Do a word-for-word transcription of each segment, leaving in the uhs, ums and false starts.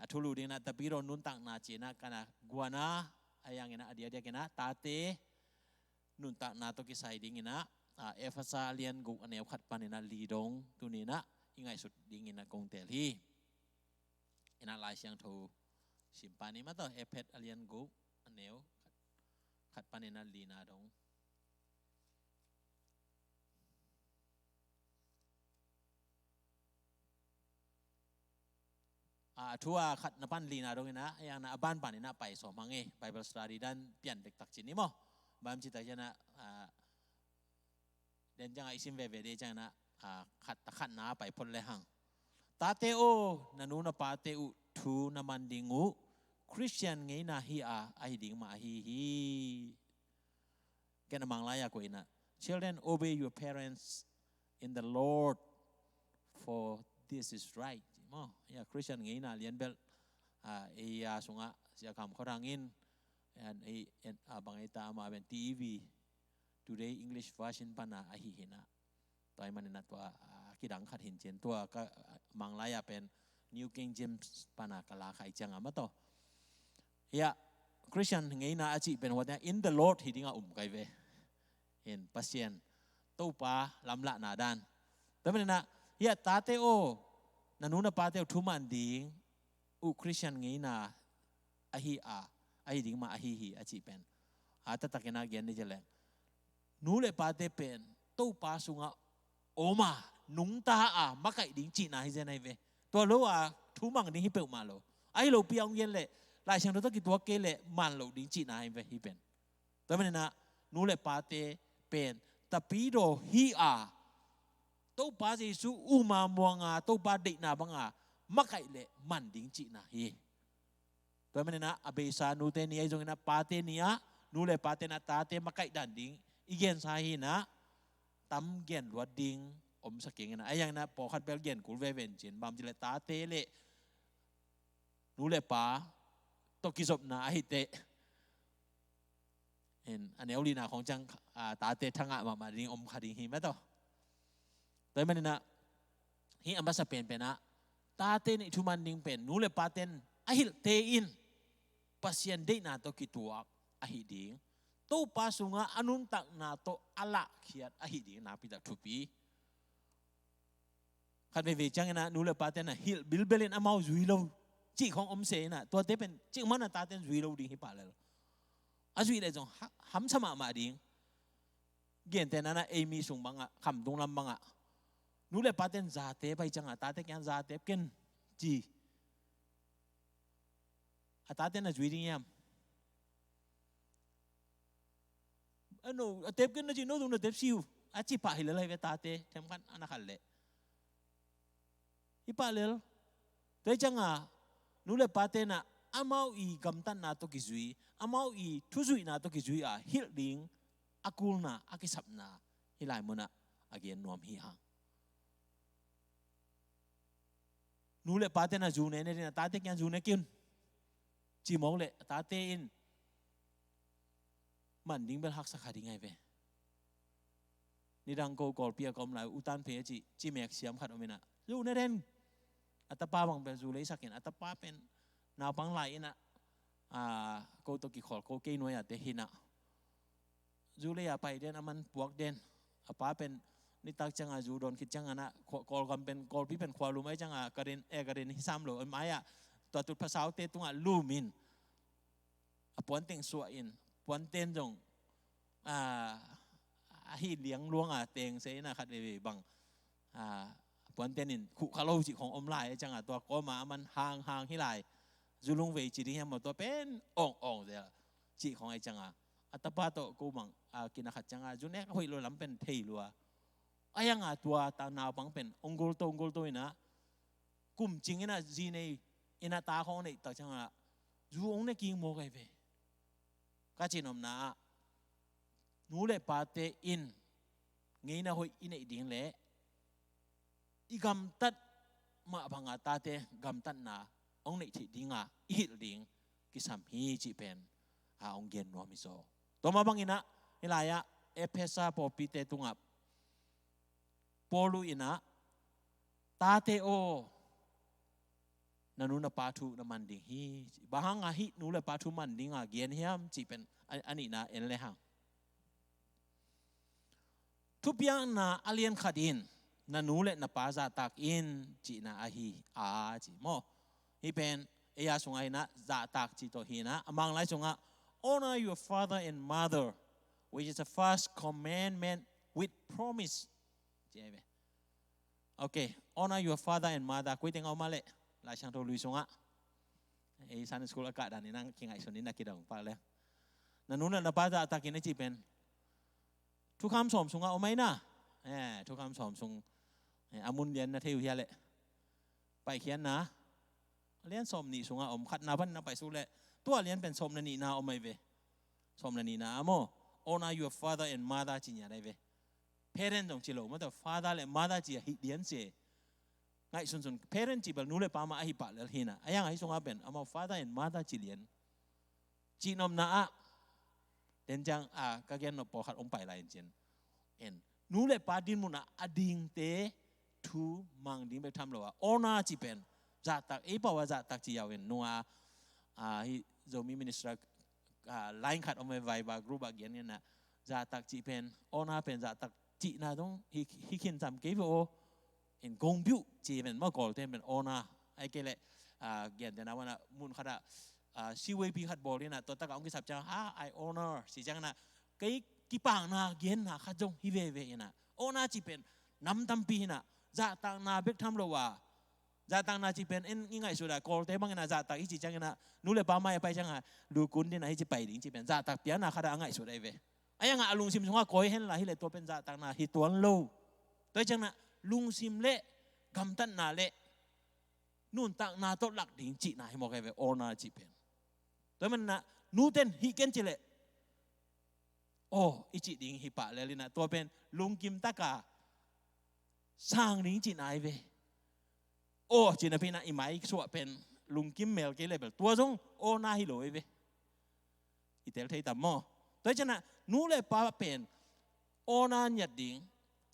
thulu ding in ah, Tapidaw nuntakna ci in ah, ka na guan a, a yang in ah, a diakdiak in ah, tate nuntakna tawh kisai ding in ah, a, Efesa a lian guk a neu khat pan in ah li dong tuni in ah i ngaihsut ding in ah kong teel hi. In ah Lai Siangtho sim pan i mah tawh, Efesa a lian guk a neu khat, khat pan in ah lina dong. A, thu a khat na pan lina dong in ah, a yang na a ban pan in ah pai sawm hang e, Bible study dan pian dektak ci ni maw. Bang ci tak ciang a, a, den ciang a i sim veve ding ciang in ah, a, khat ta khat na pai phot le hang. Tate aw, na nu na pate uh thu na man ding uh Khristian ngeina hi a, ahi ding mah ahi hi. Ken a Manglai a koih in ah, "Children, obey your parents in the Lord, for this is right." Maw, ya, Khristian ngeina lian bel, a, ei a sungah Sia Kam Khua Thang in, and ei, and, a, bang ei ta ama ben T E V, Today English Version pan a ahi hi in ah. Tua ahih manin ah tua, a, kidang khat hi in cin, tua ka, a, Manglai a pen New King James pan a ka la kha i ciang a mah tawh. Ya, Khristian ngeina a cih pen, what, in the Lord hi ding a um kai ve. In Pasian, Topa lamlahna dan. Tua ahih manin ah, ya, tate aw, na nu na pate uh thu man ding uh Khristian ngeina ahi a, ahi ding mah ahi hi a cih pen, a, taktak in ah gen ni ci leng, nu le pate pen Topa sungah om a, nungta a, makaih ding cihna hi zen ahi ve. Tua lo a thu mang ding hi peuhmah lo. Ahi lopi a hong gen leh, Lai Siangtho tawh kituak kei leh man loh ding cihna hi ve, hih pen. Tua ahih manin ah, nu le pate pen Tapidaw hi a, Topa Jesu um a, muang a, Topa deihna bang a makaih leh man ding cihna hi. Tua ahih manin ah, a beisa nute ni ahi zongin ah, pate ni ah nu le pate in ah tate makaih dan ding i gensa hi in ah, tam gen luat ding om sa keng in ah. A yang in ah pawlkhat bel gen kul veve in cin, bang ci leh tate le nu le pa tawh kizopna ahi teh, in, a neu lina khong ciang, a, tate thangah mahmah ding om kha ding hi mah tawh. Tua ahih manin ah, hih a masa penpen ah, tate in i thu man ding pen, nu le pate in a hilhte in Pasian deihna tawh kituak ahi ding, Topa sungah a nuntakna tawh a lahkhiat ahi ding nakpi tak thupi. Khat veivei ciangin ah nu le pate in ah hilh bilbel in amau zui lo cih khong om se in ah, tuate pen cikmah in ah tate in zui lo ding hi pah lel. A zuih leh zong ha-, hamsa mahmah ding. Gentehna in ah ei mi sung bangah, khamtung lam bangah, nu le pate in za tep ahih ciang a, tate kiang za tep ken ci. A tate in a zui ding hiam? A no, a tep ken na ci, no zong na tep si uh, a ci pah hi lel ahi ve tate, themkhat a na khat leh. Hi pah lel. Tua ahih ciang a, nu le pate in ah amau i gamtatna tawh kizui, amau i thuzuihna tawh kizui a hilh ding a kulna, a kisapna hih lai mun ah a gen nuam hi hang. Nu le pate in ah zu ne ne ding in ah, tate kiang zu ne kin ci mawk leh, tate in man ding bel haksa kha ding ahi ve. Nidang ko Kawlpi ah ka om lai, U Tan Phei a ci, cimek siam khat om in ah, zu ne den. A tapa bang pen zu leisak in, a tapa pen naupang lai in ah, a, ko tawh kikholh ko kei nuai a te hi in ah, zu lei a pai den, a man puak den. A pa pen nitak ciang a zu dawn khit ciang a na, khua-, Kawlgam pen, Kawlpi pen khualum ahih ciang a, ka den, eh, ka den hi sam lo, a mai ah tua tut phasaute tungah lum in, a puanteng suah in, puanten zong, a, ahi liang luang a teng se in ah, khat veivei bang, a, puanten in khuh kha lo cih khong om lai ahih ciang a, tua kawm a a man hang hang hi lai. Zu lungvei ci ding hiam maw, tua pen awng awng zel cih khong ahih ciang a, a tapa tawh ko bang, a, kina khat ciang a, zu nek a hoih lo lam pen thei lua. A yang a tua ta naupang pen ong gol to, ong gol to in ah, kum cing in ah zi nei in ah ta khong neih tak ciang a, zu ong ne king mawk ahi ve. Ka cih nopna ah, nu le pate in ngeina hoih i neih ding leh, i gamtat mah bang a tate gamtatna ong neih theih ding a i hilh ding kisam hi cih pen, a, ong gen nuam hi zaw. Tua mah bang in ah, hih lai ah Efesa pawlpite tungah Paul in ah, tate aw, na nu na pa thu na man ding hi. Bang hanga hih nu le pa thu man dinga gen hiam cih pen a, a nihna en le hang. Thupiakna a lian khat in na nu le na pa zahtak in cihna ahi a ci maw. Hih pen ei a sungah hi na, zahtak cih tawh hi na, a Manglai sungah "Honor your father and mother, which is the first commandment with promise," ci ahi ve. Ok, "Honor your father and mother." Koi teng a om a leh, Lai Siangtho Lui sungah, ei Sunday school a kah dan in a kingaihsun in a kidong pak leh, na nu le na pa zahtak in a cih pen Thukham sawm sungah om ahi na. Eh, Thukham sawm sung, eh, a mun lian na thei uh hia leh, Paikhiatna a lian sawm nih sungah om, khatna panin a paisuk leh tua lian pen sawm le nihna om ahi ve. Sawm le nihna a maw, "Honor your father and mother," ci ngiat ahi ve. Parent zong ci lo, mah tawh father le mother ci a hih lian se. Ngaihsunsun, parent cih bel nu le pa mah ahi pah lel hi na. A hiang ahi sungah pen amau father and mother ci lian. Cihnopna ah, den ciang a ka gen nop pawlkhat hong pai lai in cin. En, nu le pa din munah a dingte thu mang ding bek tham lo a, "Honor" cih pen zahtak, ei pau a zahtak ci yau in, nung a, a, hih Zomi Minister, a, line khat om ve, Viber group ah gen in a, zahtak cih pen, "Honor" pen zahtak cihna dong hi, hi khin sam kei ve aw. In gong biuh ci pen maw, Kawlte pen "Honor." Ahih kei leh, a, gentehna banah mun khatah, a, C Y P khat bawl in a, tua takah hong kisap ciang, "Ha, I honor," ci ciang in a, kei kipakna genna khat zong hi veve in a. "Honor" cih pen nam tampi hi na, zahtakna bek tham lo a. Zahtakna cih pen en i ngaihsut a, Kawlte bang in a zahtak i cih ciang in a, nu le pa mai a pai ciang a, "Lu kun din a hih ci pai ding," cih pen zahtak piakna khatah a ngaihsut ahi ve. A hiang a lungsim sungah kawi hen la hi leh tua pen zahtakna hi tuan lo. Tua hi ciang in a lungsim le gamtatna le nuntakna tawh lak ding cihna hi mawk ahi ve, "Honor" cih pen. Tua hi man in a, nute'n hih ken ci leh, "Aw," i cih ding hi pah lel in a, tua pen lungkim taka sang ding cihna ahi ve. "Aw" cih napi in a i mai suah pen lungkim mel kei leh bel tua zong "Honor" hi lo ahi ve. I tel thei tam maw? Tua hi ciang in a nu le pa pen "Honor" ngiat ding,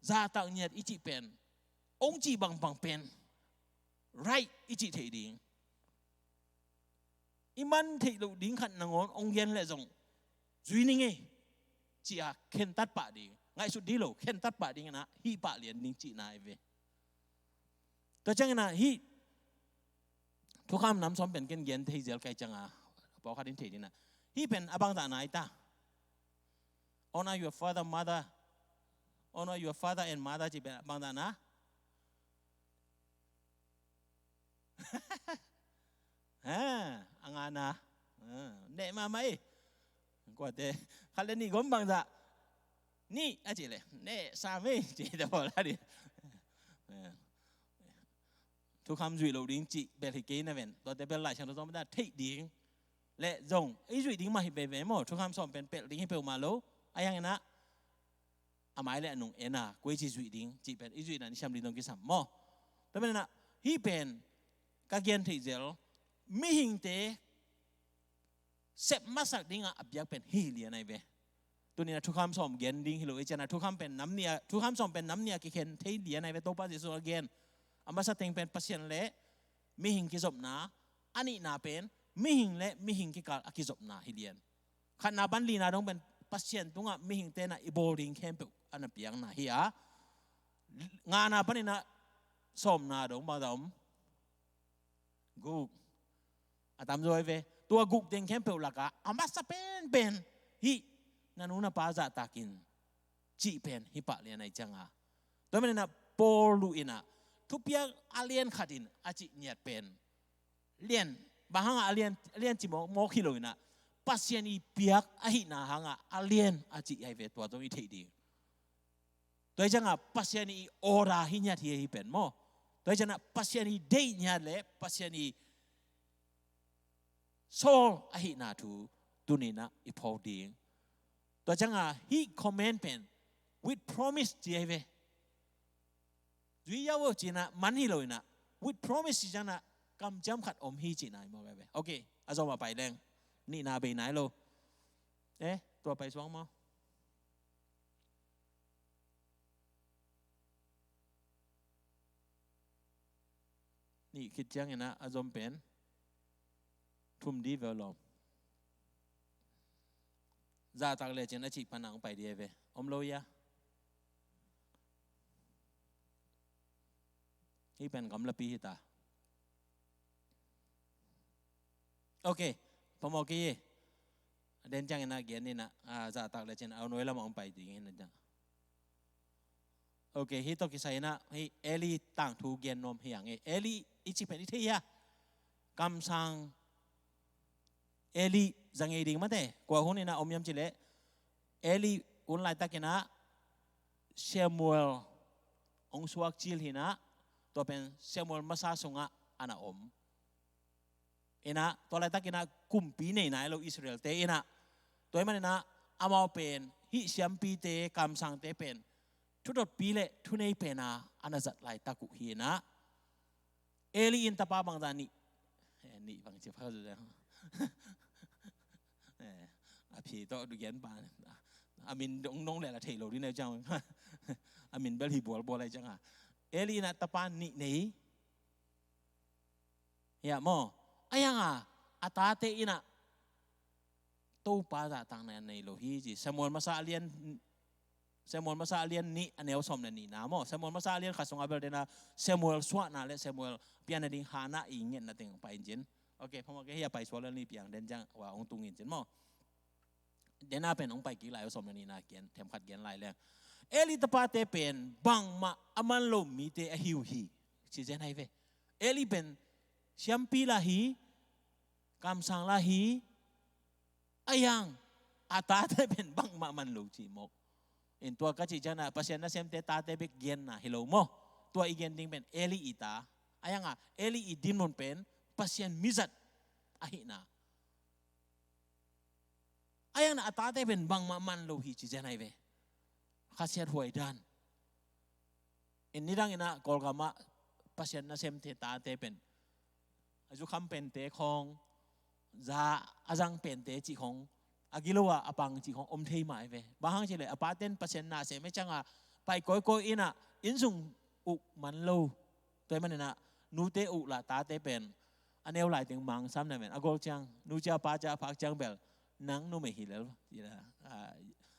zahtak ngiat i cih pen, hong cih bangbang pen right i cih theih ding, i man theih loh ding khat nangawn hong gen leh zong zui ning ei, ci a khentat pah ding, ngaihsut ding lo, khentat pah ding in a hih pah lian ding cihna ahi ve. Tua ciang in a hih Thukham nam sawm pen ken gen thei zel ka hih ciang a, pawlkhat in thei ding in a, hih pen a bangzahna hi ta? "Honor your father, mother, honor your father and mother" cih pen a bangzahna? Ha, a ngana. Ha, neh mahmah ei. Kuate khat le nih gom bangzah? Nih a cih leh neh sam ei, cih ta pawl a dih. Ha. Thukham zuih loh ding cih bel hi kei na ven. Tuate bel Lai Siangtho sawm pen a theih ding le zong i zuih ding mah hi veve maw. Thukham sawm pen pelh ding hi peuhmah lo. A hiang in a, a mai le a nung en a, koi ci zuih ding cih pen i zuihna i siam ding dong kisam maw. Tua pen in a, hih pen ka gen theih zel, mihingte sep masak dingah a piak pen hih lian ahi ve. Tuni in a Thukham sawm gen ding hi lo i ciang a, Thukham pen nam nih a, Thukham sawm pen nam nih a kikhen thei lian ahi ve. Topa Jesu a gen, a masa teng pen Pasian le mihing kizopna, a nihna pen mihing le mihing kikal a kizopna hi lian. Khatna pan lina dong pen Pasian tungah mihingte in a i bawl ding khempeuh a na piakna hi a, ngana pan in a sawmna dong bangzah om? Guk. A tamzaw ahi ve. Tua guk teng khempeuh lakah a masa penpen hih na nu na pa zahtak in cih pen hi pah lian ahi ciang a. Tua pen in a Paul uh in a thupiak a lian khat in a cih ngiat pen lian, bang hangah a lian, a lian ci mawk, mawk hi lo in a, Pasian i piak ahihna hangah a lian a cih ahi ve, tua zong i theih ding. Tua hi ciang a Pasian i order hi ngiat hi, hi pen maw. Tua hi ciang a Pasian i deih ngiat le Pasian i sawl ahihna thu tuni in a i phawk ding. Tua ciang a hih command pen with promise ci ahi ve. Zui yau o ci in a man hi lo in a, with promise ci ciang a kamciam khat om hi cihna hi mawk ahi ve. Ok, a zom a pai leng. Nihna bei nai lo. Eh, tua pai suang maw? Nih khit ciangin ah a zom pen thum di ve lawm. Zahtak lecin a cih pan a hong pai di ve. Om lo ia. Hih pen gamlapi hi ta. Ok, phamawh kei hi. Den ciangin ah gen ni in ah, ah, zahtak lecin a nuai lamah hong pai ding hi na ciang. Ok, hih tawh kisai in ah, hih Eli tangthu gen nuam hi hang e. Eli i cih pen i thei hia? Kamsang Eli za ngei ding mate. Kua hun in ah om hiam cih leh, Eli hun laitakin ah Samuel hong suak cil hi in ah, tua pen Samuel masa sungah a na om. In ah, tua laitakin ah kumpi nei nai lo Israel-te in ah. Tua ahih manin ah, amau pen, hih siampite, kamsangte pen, thudotpi le thunei pen a, a na zat laitak uh hi in ah. Eli in tapa bangzah nih, eh, nih bang ci pha zu dang. Eh, a phi tawh du gen pa. A min dong dong le la thei lo di ne ciang. A min bel hi bual bual lai ciang a. Eli in ah tapa nih nei. Hiah maw. A hiang a, a tate in ah Topa zahtakna nei lo hi ci. Samuel masa a lian, Samuel masa a lian nih a neu sawm le nihna maw. Samuel masa a lian khat sungah bel den a Samuel suahna le Samuel pianna ding Hannah i ngetna teng pai in cin. Ok, phamawh kei hi a, pai suak le ni piang den ciang ua hong tung in cin maw. Den a pen hong pai kik lai, sawm le nihna gen, themkhat gen lai leng. Eli tapate pen bangmah a man lo mite ahi uh hi. Ci zen ahi ve. Eli pen siampi lah hi, kamsang lah hi, a hiang a tate pen bangmah man lo ci mawk. In tua ka cih ciangin ah Pasian nasemte tate bek genna hi lo maw. Tua i gen ding pen Eli i ta. A hiang a Eli i dinmun pen Pasian mizat ahihna. A hiang a tate pen bangmah man lo hi ci zen ahi ve. Khasiat huai dan. In nidang in ah Kawlgam ah Pasian nasemte tate pen a zukham pente khawng, za a zang pente cih khawng, a gilo a a pang cih khawng om thei mah ahi ve. Bang hang cih leh a paten Pasian na sem e ciang a pai kawikawi in ah inn sung uh man lo. Tua ahih manin ah nute uh lah tate pen a neu lai teng mang sam na men a gol ciang, nu cia pa cia phak ciang bel nang numei hi lel.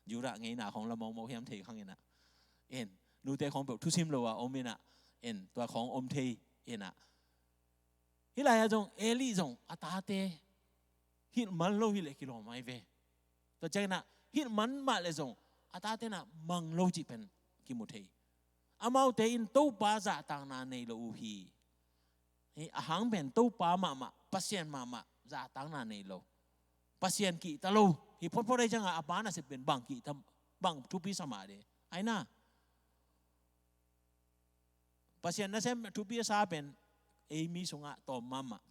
Judah ngeina khawng la mawkmawk hiam thei khang in ah. In nute khawng peuh thusim lo a om in ah. In tua khawng om thei in ah. Hih lai ah zong Eli zong a tate hilh man lo hi leh kilawm ahi ve. Tua ciangin ah hilh man mah leh zong a tate in ah mang lo cih pen kimu thei. Amaute in Topa zahtakna nei lo uh hi. Hi a hang pen Topa mahmah, Pasian mahmah zahtakna nei lo. Pasian kihta lo hi photphot ahi ciang a, a pa nasep pen bang kihta, bang thupi sa mah de. Ahi na. Pasian nasem thupi a sa pen ei mi sungah tawm mahmah.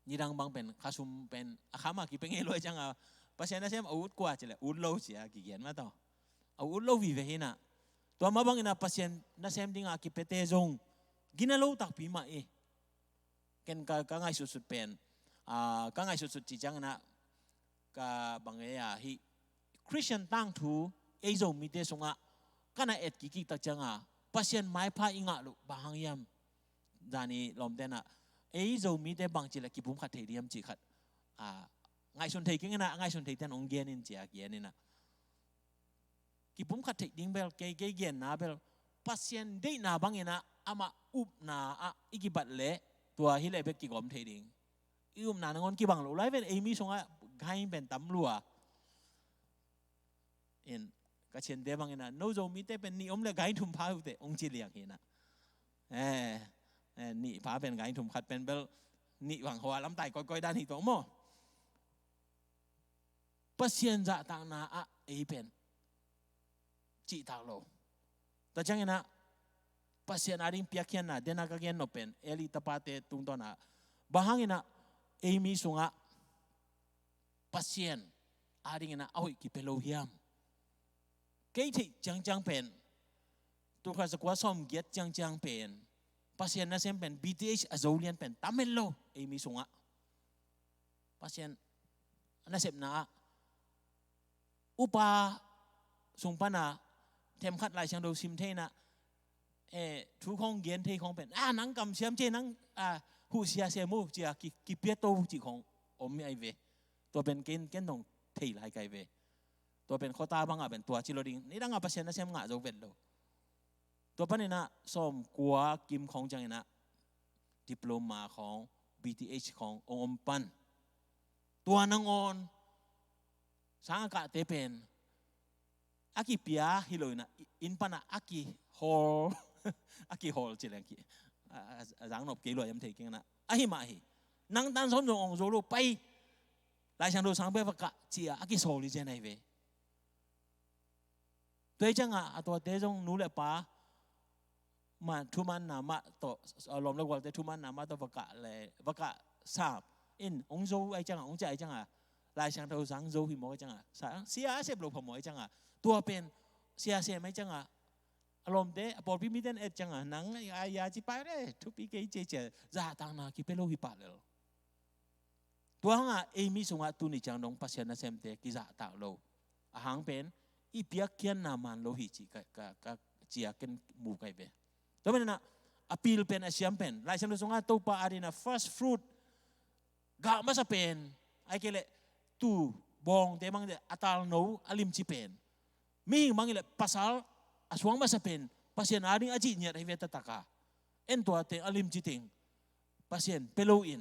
Nidang bang pen khasum pen a kham a kipia ngei lo ahi ciang a, Pasian nasem a ut kua cih leh ut lo ci a kigen mah tawh. A ut lo vive hi in ah. Tua mah bangin ah Pasian nasem ding a kipiate zong gina lo takpi mah hi. Ken ka, ka ngaihsutsut pen, ah, ka ngaihsutsut cih ciangin ah ka bang e a hih Khristian tangthu ei Zomite sungah ka na et kikik tak ciang a Pasian maipha i ngah loh bang hang hiam? Zani lawmte in ah ei Zomite bangci leh kipumkhat thei diam cih khat, ah, ngaihsun thei keng in ah, ngaihsun theite in hong gen in ci a gen in ah. Kipumkhat theih ding bel, kei, kei genna bel Pasian deihna bangin ah amah upna ah i kibat leh tua hi leh bek kigawm thei ding. I upna nangawn kibang lo lai ven, ei mi sungah gain pen tam lua. In ka ciante bangin ah no Zomite pen nih om leh gain thum pha uh teh hong ci liang hi in ah. Eh, eh, nih pha pen gain thum khat pen bel nih bang hua lamtai kawikawi dan hi tawh maw. Pasian zahtakna ah ei pen cihtak lo. Tua ciangin ah Pasian ading piakkhiatna, den a ka gen nop pen Eli tapate tungtawn ah bang hangin ah ei mi sungah Pasian adingin ah a hoih kipia lo hiam? Kei theih ciangciang pen, tul khat za kua sawm giat ciangciang pen Pasian nasem pen B T H a zo lian pen tam het lo ei mi sungah. Pasian nasepna ah upa sung pan a themkhat Lai Siangtho sim thei in ah eh, thu khawng gen thei khawng pen, ah, nang kamsiam ci e, nang, ah, huh siasia mu ci a ki, kipia to cih khawng om ahi ve. Tua pen ken, ken dong thei lai ka hi ve. Tua pen khuata bangah pen tua ci lo ding, nidangah Pasian nasem ngah zo vet lo. Tua paninah sawmkua kim khawng cianginah diploma khawng, B T H khawng ong om pan. Tua nangawn sang a kahte pen a kipia hi lo inah, inn panah a kihawl, a kihawl ci leng ki, a, a, a zangnop kei lua hiam thei keng inah, ahi mah hi. Nang tan sawm zong ong zo lo, pai, Lai Siangtho sang bia va kah ci a, a kisawl hi zen ahi ve. Tua hi ciangah a tuate zong nu le pa mah thumanna mah tawh, a lawm le gualte thumanna mah tawh va kah le, va kah sam in, ong zo ahi ciangah, ong ciah ahi ciangah, Lai Siangtho sang zo hi mawk ahi ciangah, sa, sia a sep lo phamawh ahi ciangah, tua pen sia sem ahi ciangah, a lawmte, a pawlpi mite in et ciangah, nang a ya ci pai le, thupi kei ci e ci a, zahtakna kipia lo hi pah lel. Tua hangah ei mi sungah tuni ciang dong Pasian nasemte kizahtak lo. A hang pen i piakkhiatna man lo hi ci ka, ka, ka ci a ken mu ka hi ve. Tua maninah a pil pen, a siam pen, Lai Siangtho sungah Topa adinah first fruit gah masa pen, ahih kei leh tu bawngte bangte a talno a limci pen, mihing bang hi leh pasal a suang masa pen Pasian ading a cih ngiat ahi ve. Taktak a en tuate a limci teng Pasian pia loin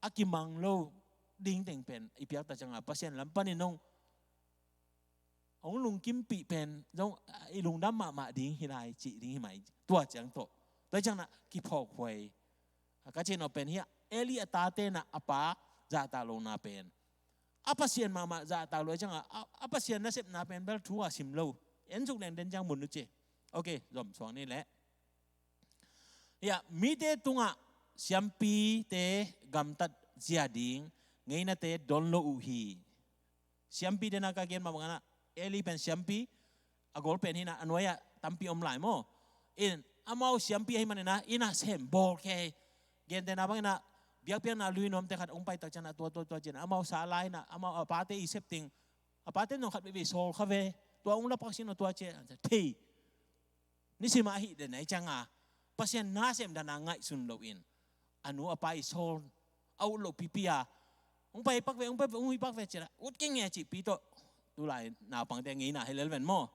a kimang lo ding teng pen i piakta ciangah Pasian lam panin ong, ong lungkimpih pen zong i lungdam mahmah ding hi lai cih ding hi mai. Tua ciang tawh, tua ciangnah kiphawkhuai ka cih nawh pen hi a, Eli a tate inah a pa zahtak lohna pen a Pasian mahmah zahtak lo ahi ciangah, a, a Pasian nasepna pen bel thu a sim lo. En suk leng den ciang mun uh ci. Ok, zom suak ni leh. Hi a, mite tungah siampite gamtat zia ding ngeinate don lo uh hi. Siampite na ka gen mah bangah, Eli pen siampi, a gol pen hi inah, a nuai-ah tampi om lai maw. In, amau siampi ahi maninah, inah sem bawl kei. Gentehna banginah, biakpiakna lui nuamte khat ong pai tak cianah tua, tua, tua ci inah, amau sa lai inah, amau a pate i sep teng, a pate nong khat veivei sawl kha ve, tua ong lap kha sin aw tua ci a, thei. Nisim ah ahih den ahi cianga Pasian nasem dana ngaihsun loin a nu a pa i sawl a ut loh pipi a, hong pai pak ve, hong pai pak ve, hong pai pak ve ci-a, ut kei nge cihpi tawh tulai naupangte ngeina hi lel ven maw.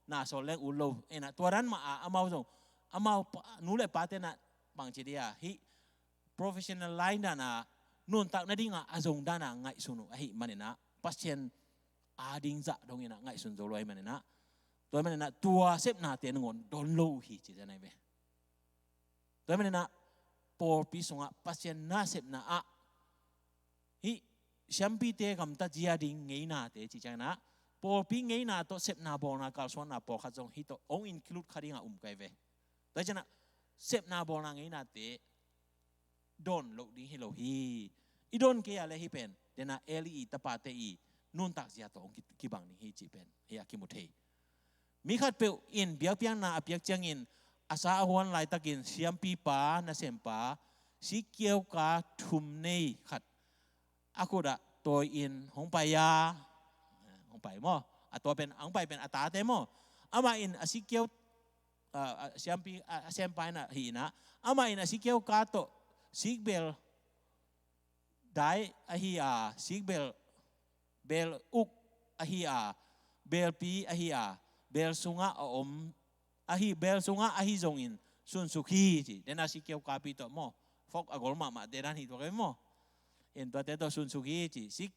Na sawl leng ut lo. Ena tua dan mah a amau zong, amau pa, nu le pate na bangci dia hih professional line dana nuntak nadinga a zong dana ngaihsun uh ahih maninah Pasian ading zah donginah ngaihsun zo lo ahih maninah, tua ahih maninah tua sepnate nangawn dawn lo uh hi ci-a nai ve. Tua ahih maninah pawlpi sungah Pasian nasepna ah hih siampite gamtat zia ding ngeinate cih cianginah pawlpi ngeina tawh sepna bawlna kalsuanna pawlkhat zong hih tawh hong include kha dingah um kai ve. Tua hi cianah sepna bawlna ngeinate dawn loh ding hi lo hi. I dawn kei a le hih pen dena Eli i tapate i nuntak zia tawh hong ki, kibang ding hi cih pen hih a kimu thei. Mi khatpeuh in biakpiakna a piak ciangin a sa a huan laitakin siampipa nasempa sikkiauka thum nei khat a khutah tawi-in hong pai a, hong pai maw? A tua pen, hong pai pen a tate maw? Amah in a sikkiau, a, a siampi, a, a sempa in a hi inah, amah in a sikkiauka tawh sikbel dai ahi a, sikbel bel uk ahi a, belpi ahi a, bel sungah a om ahi, bel sungah ahi zongin sunsuk hi ci. Dena sikkiaukapi tawh maw, fok a gol mahmah te dan hi tua kai maw? In tuate tawh sunsuk hi ci. Sik,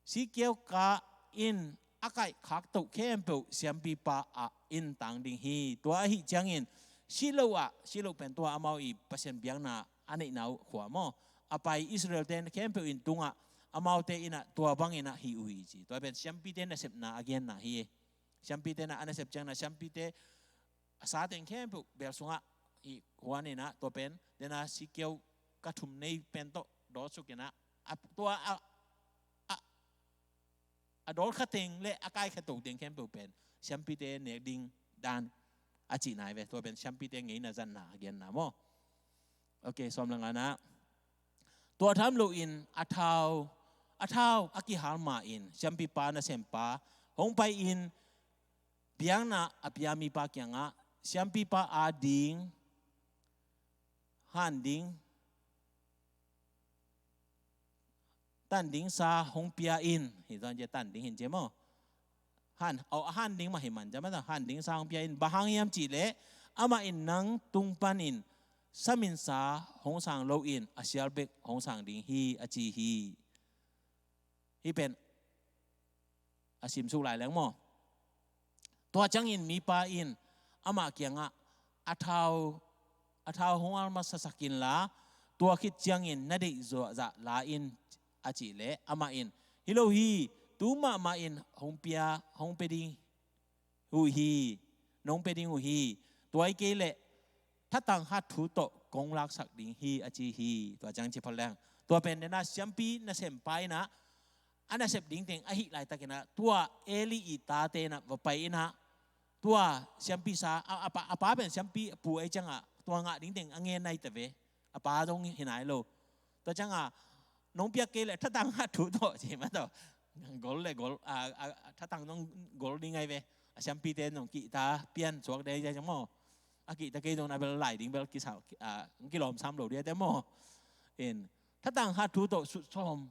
sikkiauka in a kaihkhak toh khempeuh siampipa ah in tang ding hi. Tua ahi ciangin silo ah, silo pen tua amau i Pasian biakna a neihna uh khua maw, a pai Israel-te khempeuh in tungah amaute inah tua banginah hi uh hi ci. Tua pen siampite nasepna a genna hi. Siampite na a nasep ciangna siampite a sa teng khempeuh bel sungah i huan inah tua pen dena sikkiauka thum nei pen tawh dawtsukinah a tua a, a, a dawl kha teng le a kai kha to teng khempeuh pen siampite nek ding dan a cihna hi ve. Tua pen siampite ngeina zanna a genna maw? Ok, sawm le ngana. Tua tham loin a thau, a thau a kihal ma-in siampipa nasempa hong pai-in biakna a pia mipa kiangah Siampipa a ding, han ding, tan ding sa hong pia in. Hi zong cia tan ding hin cia maw. Han, oh, han ding mah hi man cia maw, han ding sa hong pia in. Bang hang hiam cih leh amah in nang tung panin samin sa hong sang loin a sial bek hong sang ding hi a ci hi. Hih pen a simsuk lai leng maw. Tua ciangin mipa in amah kiangah a thau, a thau hong al masasak inla, tua khit ciangin na deih zah la in a cih leh amah in, hi lo hi, tu mahmah in hong pia, hong pia ding uh hi, nong pia ding uh hi. Tua hi kei leh thatang hat thu tawh kong laksak ding hi a ci hi. Tua ciang ci phot leng, tua pen dena siampi nasempa inah a nasep ding teng ahih laitakinah tua Eli i tate inah va pai inah, tua siampi sa a, a pa, a pa pen siampi pu ei ciangah tua ngah ding teng a ngen nai ta ve. A pa zong hi nai lo. Tua ciangah nong piak kei leh thatang hat thu tawh ci mah tawh, gol le gol, a, a, thatang zong gol ding ai ve. A siampite zong kihta pian suak dei cia maw. A kihta kei zong na bel lai ding bel kisa, a, kilawm sam lo ding ai te maw. In, thatang hat thu tawh sut sawm.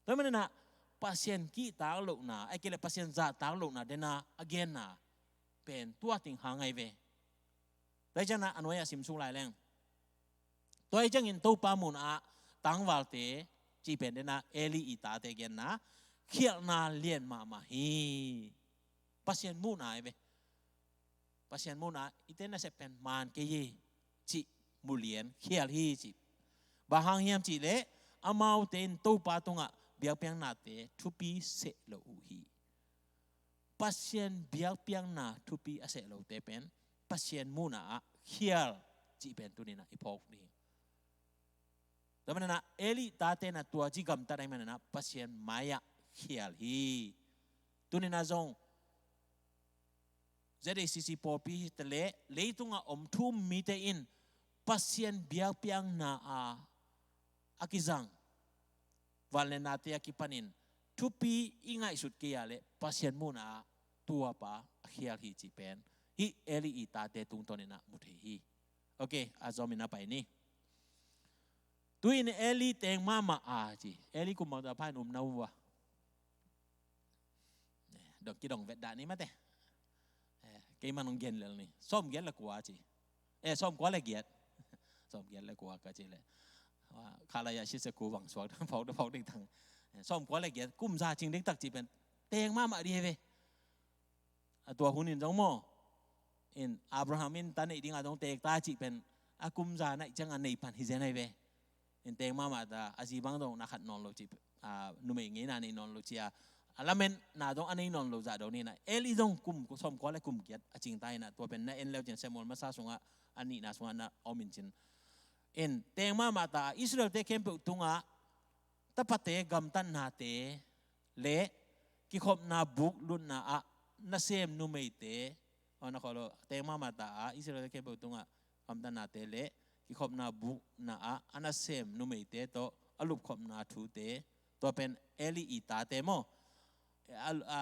Tua maninah Pasian kihtak lohna, ai kei leh Pasian zahtak lohna dena a genna pen tua ting hang ai ve. Tua hi ciangin a nuai-ah simsuk lai leng, tua hi ciangin Topa munah tangvalte cih pen dena Eli i tate genna khialhna lian mahmah hi. Pasian muhna hi ve. Pasian muhna i te nasep pen man kei hi cih mulian khial hi cih. Bang hang hiam cih leh amaute in Topa tungah biakpiaknate thupi seh lo uh hi. Pasian biakpiakna thupi a seh lote pen Pasian muhna ah khial cih pen tuninah i phawk ding. Tua maninah Eli tate inah tua ci gamtat ahih maninah Pasian mai-ah khial hi. Tuninah zong Z A C C pawlpi hi ta leh leitungah om thu-um mite in Pasian biakpiakna a, a kizang vanleng nate a kipanin thupi i ngaihsut kei a leh Pasian muhna ah tuapa a khial hi cih pen hih Eli i tate tungtawninah mu thei hi. Ok, a zomin a pai ni. Tu-in Eli teng mahmah a ci. Eli kum bangzah pha in um na uh a? Eh, dong kidong vet dah ni mate. Eh, keimah nong gen lel ni. Sawmgiat le kua ci. Eh, sawmkua le giat. Sawmgiat le kua ka ci le. Khalaya sise ku bang suak phawk phawk diktak. Eh, sawmkua le giat. Kum za cing diktak ci pen teng mahmah dih ve. A tua hun in zong maw. In Abraham in ta neih dingah zong teek ta cih pen a kum za naih ciangah nei pan hi zen ai ve. In teng mahmah ta a zi bang zong na khat nawn lo cih, a, numei ngeina nei nawn lo cih a. A lametna zong a nei nawn lo zah do ninah. Eli zong kum sawmkua le kum giat a cing ta inah tua pen na en leu cin Samuel masa sungah a nihna sungah na om in cin. In teng mahmah ta Israelte khempeuh tungah tapate gamtatnate le kikhopna buk lutna ah nasem numeite, aw na kholo, teng mahmah ta a Israel khempeuh tungah gamtatnate le kikhopna bukna ah a nasem numeite tawh a lupkhopna thute, tua pen Eli i tate maw, a, a,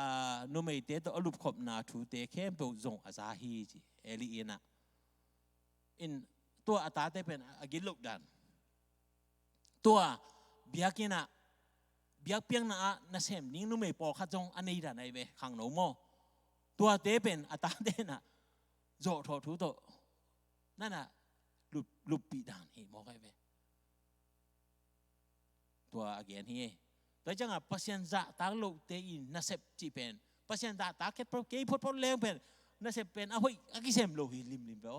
numeite tawh a lupkhopna thute khempeuh zong a za hi ci Eli inah. In tua a tate pen a gitloh dan. Tua biakinn ah, biakpiakna ah nasem ding numei pawlkhat zong a nei dan ai ve, khangno maw. Tuate pen a tate inah zawhthawh thu tawh nanah lup, luppih dan hi mawk ai ve. Tua a gen hi. Tua ciangah Pasian zahtak lohte i nasep cih pen, Pasian zahtak khet phot, kei photphot leng pen nasep pen a hoih a kisem lo hi limlim ve aw.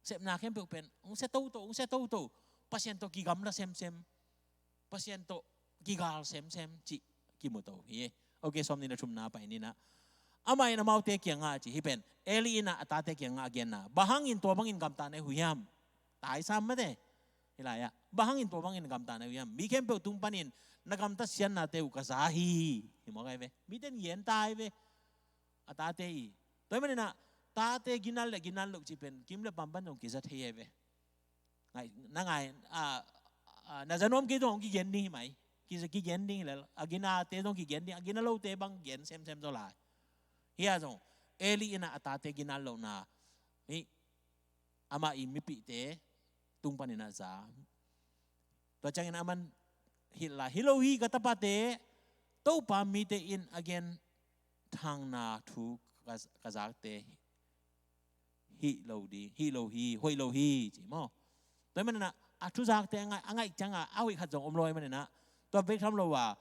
Sepna khempeuh pen hong sia toto, hong sia toto. Pasian tawh kigamla semsem, Pasian tawh kigal semsem cih kimu to hi. Ok, sawm nih le thumna pai ninah, amah in amaute kiangah a ci hi pen, Eli inah a tate kiangah a genna, bang hangin tua bangin gamta na hi uh hiam? Taisam mate. Hih lai-ah bang hangin tua bangin gamta na hi uh hiam? Mi khempeuh tung panin na gamtat siatnate uh ka za hi. Hi mawk ai ve. Mite in gen ta ai ve. A tate i. Tua hi maninah tate ginal le ginal loh cih pen kim le pam pan zong kiza thei ai ve. Ngai, na ngai, a, a, na za nuam kei zong kigen ding hi mai. Kiza kigen ding hi lel. A ginate zong kigen ding. A gina lote bang gen semsem zaw lai. Hi a zong Eli inah a tate ginal lohna Hih amah i mipihte tung panin a za. Tua ciangin aman hilh lai, "Hi lo hi, ka tapate, Topa mite in a gen thangna thu ka, ka zakte hi lo ding, hi lo hi, hoih lo hi," ci maw. Tua hi manin ah a thuzakte a ngaih, a ngaih ciangah a hoih khat zong om lo hi manin ah, tua bek tham lo a,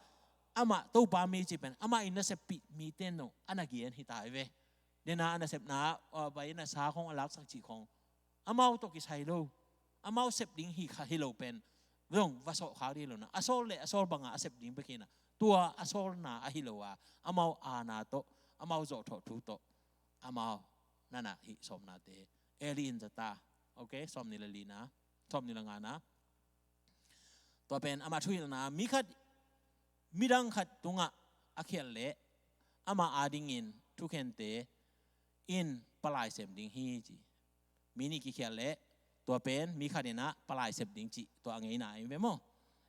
amah Topa mi cih pen amah in naseppih mite in zong a na gen hi ta hi ve. Dena a nasepna ah, a pai in a sa khong a laksak cih khong amau tawh kisai lo. Amau sep ding hi kha hi lo pen zong va sawh khak ding hi lo na, a sawl le a sawl bangah a sep ding bek hi na, tua a sawlna ahi lo a, amau aana tawh, amau zawhthawh thu tawh, amau nana hih sawmnate Eli in za ta. Ok, sawmnih le lina, sawmnih le ngana. Tua pen amah thuhilhna, mi khat, midang khat tungah a khialh leh amah adingin thukhente in palai sem ding hi, ci. Mi nih kikhialh leh tua pen mi khat in ah palai sem ding cih tua a ngeina ahi ve maw.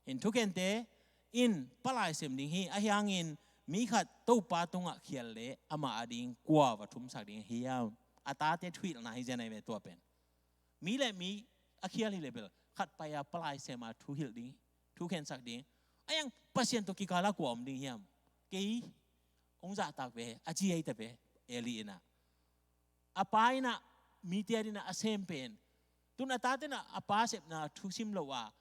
In thukhente in palai sem ding hi, ahi hangin mi khat Topa tungah khialh leh amah ading kua va thumsak ding hiam? A tate thuhilhna hi zen ahi ve tua pen. Mi le mi a khial hi le bel khat pai a palai sem a thuhilh ding, thukhensak ding. A yang Pasian tawh kikal a kua om ding hiam? Kei hong zahtak ve, a ci ahi ta ve, Eli in ah. A pa in ah mite adingin a sem pen. Tun a tate in ah a pa sepna thusim lo a,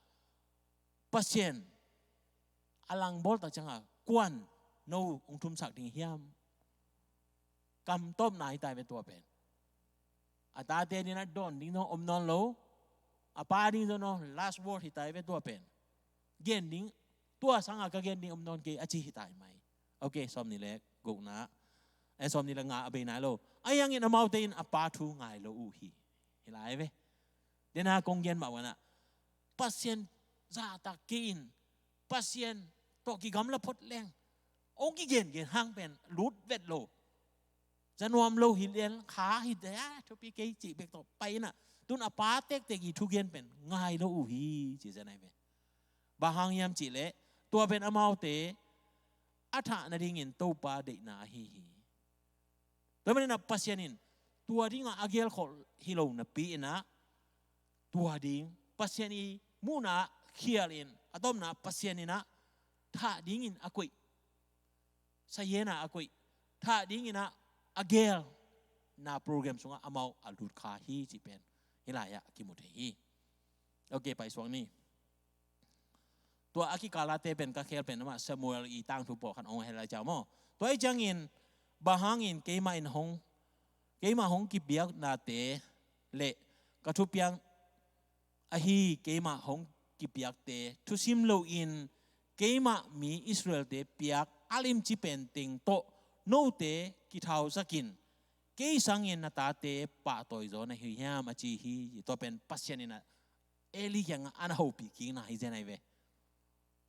Pasian a langbawl tak ciangah kuan no hong thumsak ding hiam? Kam tawpna hi ta hi ve tua pen. A tate adingin ah dawn ding zong om nawn lo. A pa ding zong no last word hi ta hi ve tua pen. Gen ding, tua sangah ka gen ding om nawn kei a ci hi ta hi mai. Ok, sawmnih le gukna, eh, sawmnih le nga a bei nai lo. Ahi hangin amaute in a pa thu ngai lo uh hi. Hi lai ve. Dena kong gen mah bangin ah Pasian zahtak kei in, Pasian tawh kigamla phot leng, hong kigengen hang pen lut vet lo. Za nuam lo hi lian kha hi de, a thupi kei cih bek tawh pai in ah, tun a pa tektek i thugen pen ngai lo uh hi, ci zen ahi ve. Bang hang hiam cih leh tua pen amaute a thah nadingin Topa deihna ahi hi. Tua manin ah Pasian in tua dingah a gelkhol hi lo napi in ah, tua ding Pasian i muhna ah khial in, a tawpna Pasian in ah thah dingin a koih, sayen ah a koih, thah dingin ah a gelna program sungah amau a lut kha hi cih pen hih lai-ah kimu thei hi. Ok, paisuak ni. Tua a kikal a te pen ka khel pen amah Samuel i tangthu pawlkhat hong hel lai ciau maw. Tua hi ciangin, bang hangin keimah in hong, keimah hong kipiaknate le ka thupiak ahi keimah hong kipiakte thusim loin keimah mi Israelte piak a limci pen teng tawh note kithausak in, kei sangin na tate pahtawi zaw na hi hiam, a ci hi. Tua pen Pasian in ah Eli kiangah a na hopih kikna hi zen ahi ve.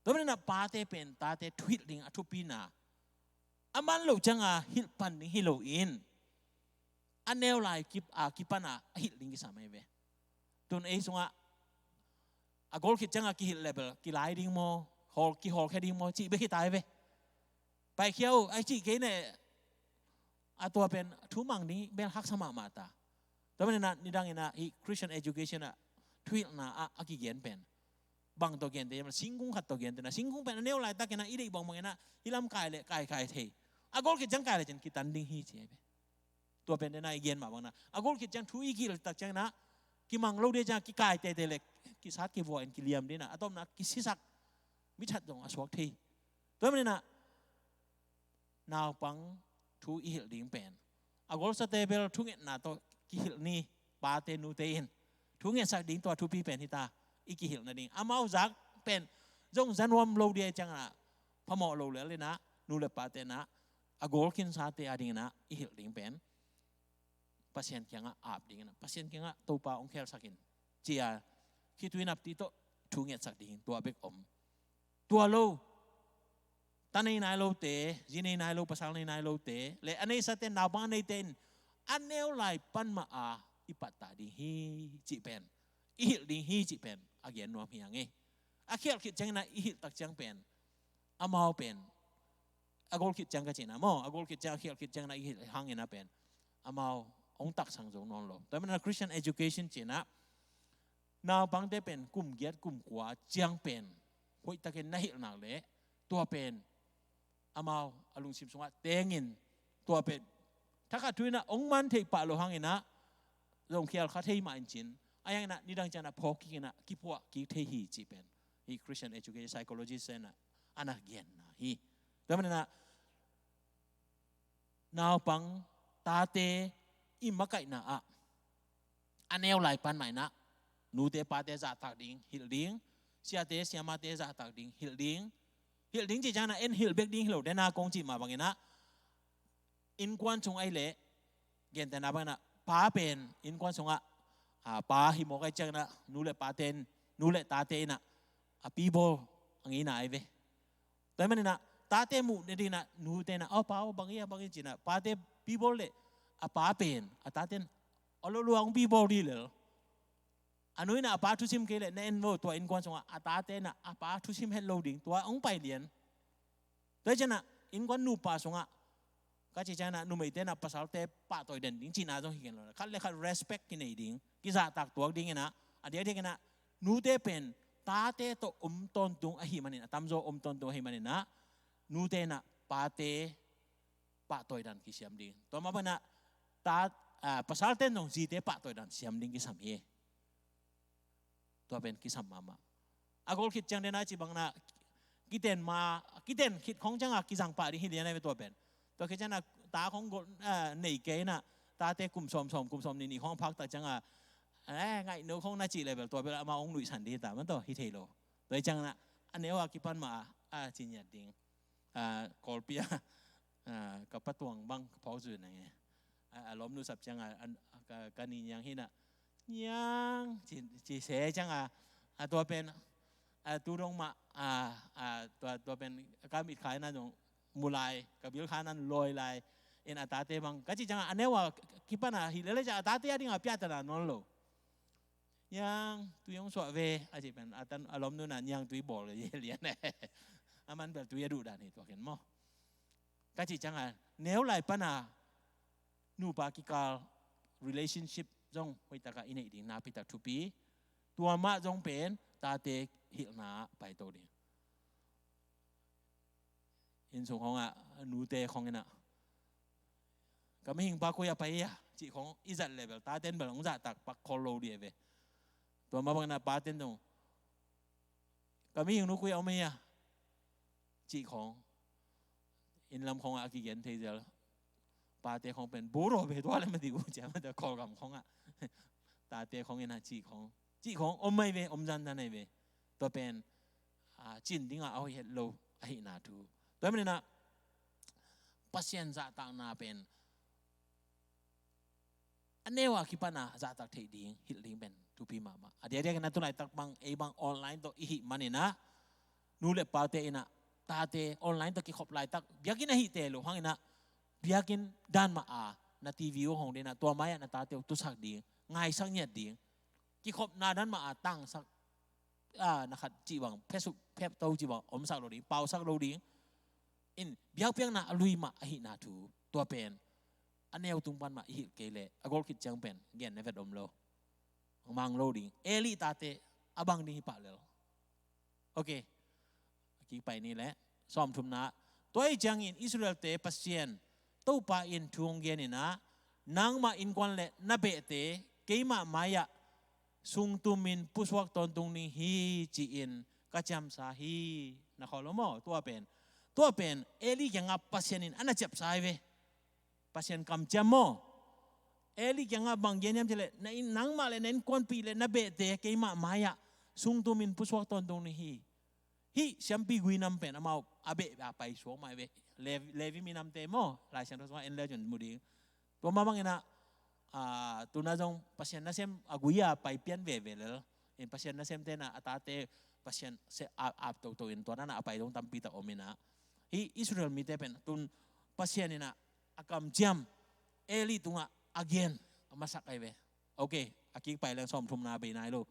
Tua manin ah pate pen tate thuhilh ding a thupina, a man loh ciangah hilh pan ding hi loin a neu lai kip a kipan a a hilh ding kisam ahi ve. Tun ei sungah a gol khit ciangah kihilh le bel kilai ding maw, hawl, kihawlkhia ding maw cih bek hi ta ahi ve. Paikhia uh a cih kei ne, a tua pen thu mang ding bel haksa mahmah ta. Tua manin ah nidangin ah hih Christian education ah thuhilhna ah a kigen pen bang tawh gente, singkung khat tawh gente na, singkung pen a neu laitakin ah i deih bangbangin ah hih lam kai le kaikai thei, a gol khit ciang kai le cin kitan ding hi ci ahi ve. Tua pen dena i gen mah bang na, a gol khit ciang thu i kihilh tak ciangin ah kimang lo ding ciang kikai teitei le kisat kivua in kiliam ding na, a tawpna kisisak, mithat zong a suak thei. Tua manin ah naupang thu i hilh ding pen a golsate bel thungetna tawh kihilh ni. Pate nute in thungetsak ding tua thupi pen hi ta. I kihilh nading amau zak pen zong za nuam lo ding ciangin ah phamawh lo lel in ah nu le pate in ah a gol khinsate adingin ah i hilh ding pen Pasian kiangah ap dingin ah, Pasian kiangah Topa hong khelsak in ci-a khitui napti tawh thungetsak ding tua bek om. Tua lo, ta nei nai lote, zi nei nai lo, pasal nei nai lote le a neisate, naupang a neite in a neu lai pan mah a i pattah ding hi cih pen, i hilh ding hi cih pen a gen nuam hi hang e. A khialh khit ciangin ah i hilh tak ciang pen amau pen a gol khit ciang ka cihna maw, a gol khit ciang, a khialh khit ciangin ah i hilh hangin ah pen amau hong taksang zo nawn lo. Tua manin ah Christian education ci-in ah naupangte pen kum giat kum kua ciang pen hoihtakin na hilh nak leh tua pen amau a lungsim sungah tengin tua pen thakhat thu in ah hong man theih pah loh hangin ah zong khial kha thei mah in cin, a hiangin ah nidang ciang ah phawk kik in ah kiphuah kik thei hi cih pen hih Christian education psychologist in ah a na genna hi. Tua manin ah naupang tate i makaihna ah a neu lai pan mah in ah nute pate zahtak ding hilh ding, siate siamate zahtak ding hilh ding. Hilh ding cih ciangin ah en hilh bek ding hi lo, den a kong cih mah bangin ah innkuan sung ahih leh gentehna bangin ah pa pen innkuan sungah, ah, pa hi mawk ahih ciangin ah nu le pate in, nu le tate in ah a pi bawl a ngeina ahi ve. Tua ahih manin ah tate muh nadingin ah nute in ah, "Aw pa aw, bang hi a, bang hi," ci-in ah pate pi bawl leh a pa pen a tate in a lo lua hong pi bawl dih lel. A nu in ah a pa thusim kei leh na en vo, tua innkuan sungah a tate in ah a pa thusim het lo ding, tua hong pai lian. Tua hi ciangin ah innkuan nupa sungah ka cih ciangin ah numeite in ah pasalte pahtawi den ding cihna zong hi gen lo. Khat le khat respect kinei ding, kizahtak tuak dingin ah, a diakdiakin ah nute pen tate tawh om tawntung ahih manin, a tamzaw om tawntung ahih manin ah nute in ah pate pahtawi dan kisiam ding. Tua mah bangin ah ta, ah, pasalte in zong zite pahtawi dan siam ding kisam hi. Tua pen kisam mahmah. A gol khit ciang den a cih bangin ah kiten ma, kiten khit khong ciang ah kizang pah ding hi lian ahi ve tua pen. Tua khit ciang ah ta khong gol, ah, nei kei in ah tate kum sawm sawm, kum sawm nih nih khong phak tak ciang ah, eh, ngaihno khong na cih leh bel tua bel amau hong nuihsan ding hi ta mah, tua hi thei lo. Tua hi ciangin ah a neu a kipan mah a, a ci ngiat ding. Ah, Kawlpi ah, ah, ka patuang bang ka phawk zui na nge. A, a lawmnu sap ciang a, a, ka, ka ni Niang hi in ah, "Niang," ci, ci se ciang a, a tua pen, a tu dong mah, a, a tua, tua pen ka mit kha in ah zong mu lai, ka bil kha in ah lawi lai. In a tate bang ka cih ciang a, a neu a kipan a hi lele ciang a tate a ding a piatana nawn lo. "Niang, tui hong suah ve," a cih pen a tan, a lawmnu in ah niang tui bawl lian. A man bel tui a duh dan hi tua ken maw. Ka cih ciang a neu lai pan a nupa kikal relationship zong hoihtak a i neih ding nakpi tak thupi. Tua mah zong pen tate hilhna ah paito ding. Inn sung khong ah nute khong in ah, "Ka mihing pa koi ah pai hi a?" cih khong i zat leh bel tate in bel hong zahtak pak khol lo ding hi ve. Tua mah bangin ah pate in zong, "Ka mihing nu koi ah om hi a?" cih khong inn lam khong ah a kigen thei zel. Pate khong pen buro ve tua le mah dih uh ciang mah tua Kawlgam khong ah tate khong in ah cih khong, cih khong om ahi ve, om zanzan ahi ve. Tua pen, ah, cin ding ah a hoih het lo ahihna thu. Tua ahih manin ah Pasian zahtakna pen a neu a kipan a zahtak theih ding, hilh ding pen thupi mahmah. A diakdiakin ah tu laitak bang, ei bang online tawh i hih manin ah nu le pate in ah tate online tawh kikhop laitak, biakinn ahih teh loh hangin ah biakinn dan mah a na TV uh hong den ah tua mai-ah na tate uh tusak ding, ngaisak ngiat ding. Kikhopna dan mah a tangsak, ah, na khat cih bang, phesuk phepto cih bang omsak lo ding, pausak lo ding. In biakpiakna a lui mah ahihna thu. Tua pen a neu tung pan mah i hilh kei leh a gol khit ciang pen gen na vet om lo, mang lo ding. Eli tate a bang ding hi pah lel. Ok. A kik pai ni leh sawmthumna. Tua ahih ciangin Israel-te Pasian Topa in thu hong gen in ah, "Nangmah innkuan le na behte keimah mai-ah sungtumin pusuak tawntung ning hi," ci-in ka ciamsa hi. Na khawl lo maw? Tua pen, tua pen Eli kiangah Pasian in a na ciapsa hi ve. Pasian kamciam maw? Eli kiangah bang gen hiam cih leh, "Na inn, nangmah le na innkuanpih le na behte keimah mai-ah sungtumin pusuak tawntung ning hi." Hih siampi gui nam pen amau a beh a pai suak mah hi ve. Levi, Levi minamte maw, Lai Siangtho sungah en le cun mu ding. Tua mah bangin ah, ah, tu-in ah zong Pasian nasem a gui a pai pian veve lel. In Pasian nasemte in ah a tate Pasian se a, ap toto in tua dan ah a pai zong tampi tak om in ah, hih Israel mite pen tu-in Pasian in ah a kamciam Eli tungah a gen a masak ahi ve. Ok, a kik pai leng sawmthumna bei nai lo.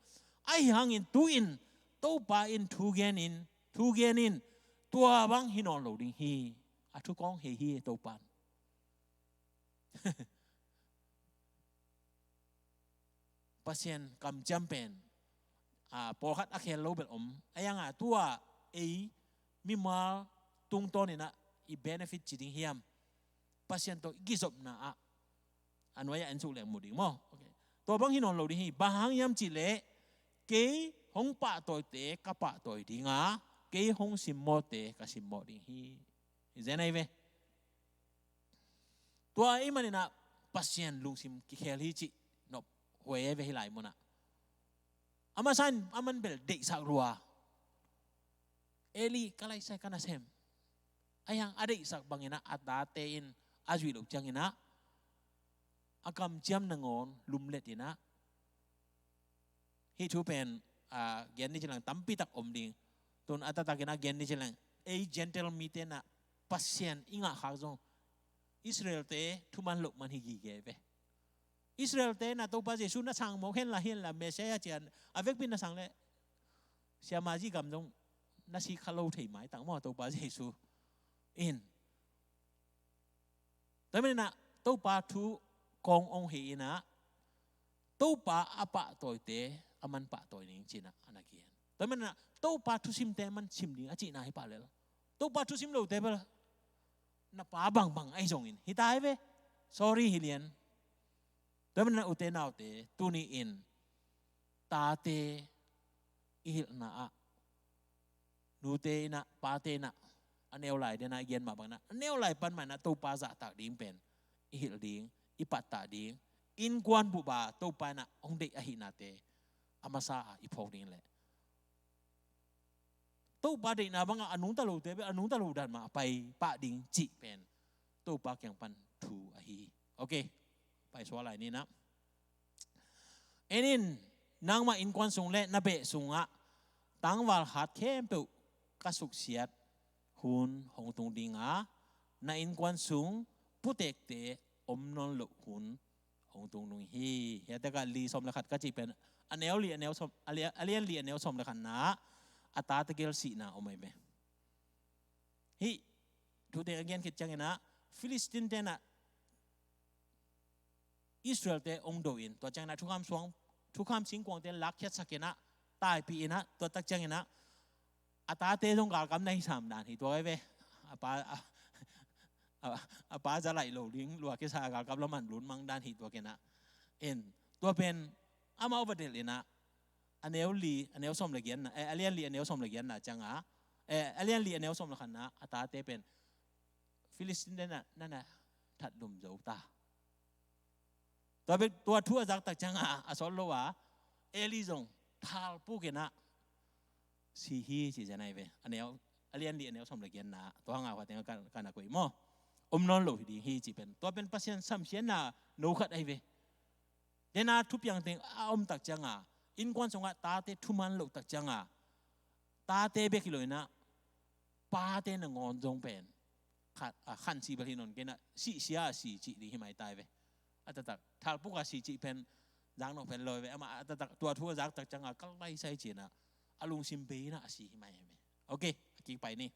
Ahi hangin tu-in Topa in thu gen in, thu gen in, tua bang hi nawn lo ding hi. A thu kawng hei hi Topa in. Pasian kamciam pen, a, pawlkhat a khel lo bel om. A ianga tua ei mimal tungtawn inah i benefit ci ding hiam? Pasian tawh i kizopna ah a nuai-ah en suk leng mu ding maw? Okay. Tua bang hi nawn lo ding hi. Bang hang hiam cihleh kei hong pahtawite ka pahtawi dinga, kei hong simmawhte ka simmawh ding hi. Hi zen ahi ve. Tua ahih maninah Pasian lungsim kikhel hi cih nop huai ahi ve hih lai munah. A masa in aman bel deihsak lua. Eli ka laisai ka nasem. A iang a deihsak banginah a tate in a zuih loh cianginah a kamciam nangawn lumlet inah. Hih thu pen, a, gen ni ci leng tampitak om ding. Tun a taktakinah gen ni ci leng ei Gentile mite inah Pasian i ngahkhak zong Israel-te thuman loh man hi gige ve. Israel-te inah Topa Jesu na sang mawk henla, henla Messiah cian a vekpi na sang leh siamazi gam zong na sik kha lo thei maitak maw Topa Jesu in. Tua maninah Topa thu kong ong hi inah Topa a pahtawite a man pahtawi ning cinah a na gen. Tua maninah Topa thusimte a man sim ding a cihna hi pah lel. Topa thusim lote bel na pa bangbang ahi zongin hi ta hi ve. Sorry hi lian. Tua maninah ute naute tuni in tate i hilhna ah nute inah pate inah a neu lai dena i gen mah banginah a neu lai pan mah inah Topa zahtak ding pen i hilh ding, i pattah ding, innkuan bup a Topa inah hong deih ahihnate a masa a i phawk ding leh Topa deihna bangah a nungta lote bel a nungta lo dan mah a pai pah ding cih pen Topa kiang pan thu ahi hi. Okay. Pai suak lai ninah. En in, nangmah innkuan sung le na beh sungah tangval hat khempeuh ka suksiat hun hong tung dinga, na innkuan sung putekte om nawn loh hun hong tung ding hi. Hiatekah li sawm le khat ka cih pen a neu li a neu sawm, a li, a lian li a neu sawm le khatna a tate gel sihna om ahi ve. Hih thute a gen khit cianginah Philistine tenah Israel-te ong do in, tua cianginah thukham suang, thukham singkuangte lakkhiatsak inah, taipih inah, tua tak cianginah a tate zong galkap na hi sam dan hi tua ve. A pa, a, a, a pa za laih lo ding lua kisa galkap lamah lut mang dan hi tua kinah. In, tua pen amau va delh inah a neu li a neu sawm le giatna, eh, a lian li a neu sawm le giatna cianga, eh, a lian li a neu sawm le khatna a tate pen Philistine tenah na na that lum zo ta. Tua bek, tua thu a zak tak cianga a sawt lo a Eli zong thalpuk inah si hi ci zen ahi ve. A neu, a lian li a neu sawm le giatna tua hanga hua tengah ka, ka na koih maw? Om nawn lo hi ding hi ci pen, tua pen Pasian samsiatna no khat ahi ve. Dena thupiang teng a om tak cianga, innkuan sungah tate thuman loh tak cianga, tate bek hi lo inah pate nangawn zong pen khan, a, khan si bel hi nawn kei inah sihsia a si cih ding hi mai ta hi ve. A taktak thalpuk a si cih pen zaknawh pen lo hi ve. Amah a taktak tua thu a zak tak cianga kal laisai ci inah a lungsim bei inah a si hi mai hi ve. Okay, a kik pai ni.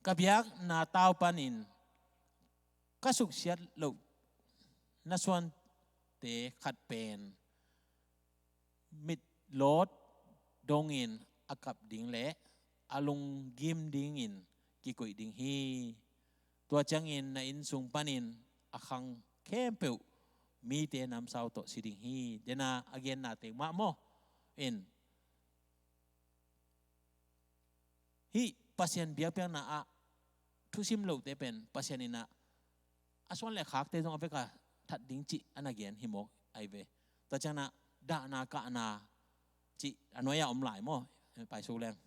Ka biakna tau panin ka suksiat loh na suante khat pen mitlawt dongin a kap ding le a lunggim dingin kikoih ding hi. Tua ciangin na inn sung panin a khang khempeuh mite namsau tawh si ding hi. Dena a genna teng mah maw? In, hih Pasian biakpiakna ah thusim lote pen Pasian inah a suan le khakte zong a veka that ding cih a na gen hi mawk ahi ve. Tua cianah dahna kahna cih a nuai-ah om lai maw? Pai suk leng.